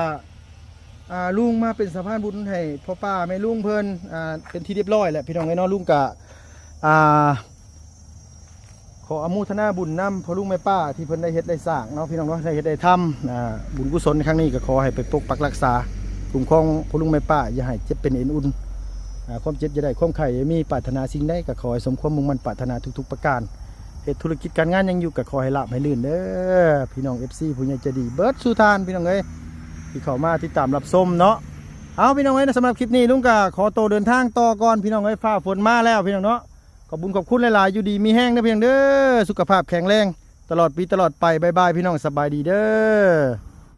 ອ່າ ລຸງມາເປັນສະພານບຸນໃຫ້ພໍ່ປ້າແມ່ລຸງເພິ່ນ ອ່າ ເປັນທີ່ຮຽບຮ້ອຍແລ້ວ ພີ່ນ້ອງເອີຍເນາະ. ລຸງກະ ອ່າ ຂໍອະໂມທະນາບຸນນຳພໍ່ລຸງແມ່ປ້າທີ່ເພິ່ນໄດ້ເຮັດໄດ້ສ້າງເນາະ ພີ່ນ້ອງເນາະ ໄດ້ເຮັດໄດ້ທຳ ອ່າ ບຸນກຸສົນໃນຄັ້ງນີ້ກໍຂໍໃຫ້ໄປປົກປັກຮັກສາ ຄຸ້ມຄອງພໍ່ລຸງແມ່ປ້າ ຢ່າໃຫ້ເຈັບເປັນເອັນອຸ່ນ ອ່າ ຄວາມເຈັບຢ່າໄດ້ ຄວາມໄຂ້ຢ່າມີ ປາດຖະໜາສິ່ງໃດກໍຂໍໃຫ້ສົມຄວາມມຸ່ງໝັ້ນປາດຖະໜາທຸກໆປະການ ເຮັດທຸລະກິດການງານຫຍັງຢູ່ກໍຂໍໃຫ້ລາບໃຫ້ລື່ນເດີ ພີ່ນ້ອງເອັຟຊີ ຜູ້ໃຫຍ່ໃຈດີເບິດສູ່ທ່ານ ພີ່ນ້ອງເອີຍ ທີ່ເຂົ້າມາຕິດຕາມຮັບຊົມເນາະ. ເອົາ ພີ່ນ້ອງເອີຍ ສຳລັບຄລິບນີ້ລຸງກໍຂໍໂຕເດີນທາງຕໍ່ກ່ອນ ພີ່ນ້ອງເອີຍ ຟ້າຝົນມາແລ້ວ ພີ່ນ້ອງເນາະ. ຂອບບຸນຂອບຄຸນຫຼາຍໆ ຢູ່ດີມີແຮງເດີ ພີ່ນ້ອງເດີ ສຸຂະພາບແຂງແຮງຕະຫຼອດປີຕະຫຼອດໄປ. ບາຍບາຍ ພີ່ນ້ອງ ສະບາຍດີເດີ.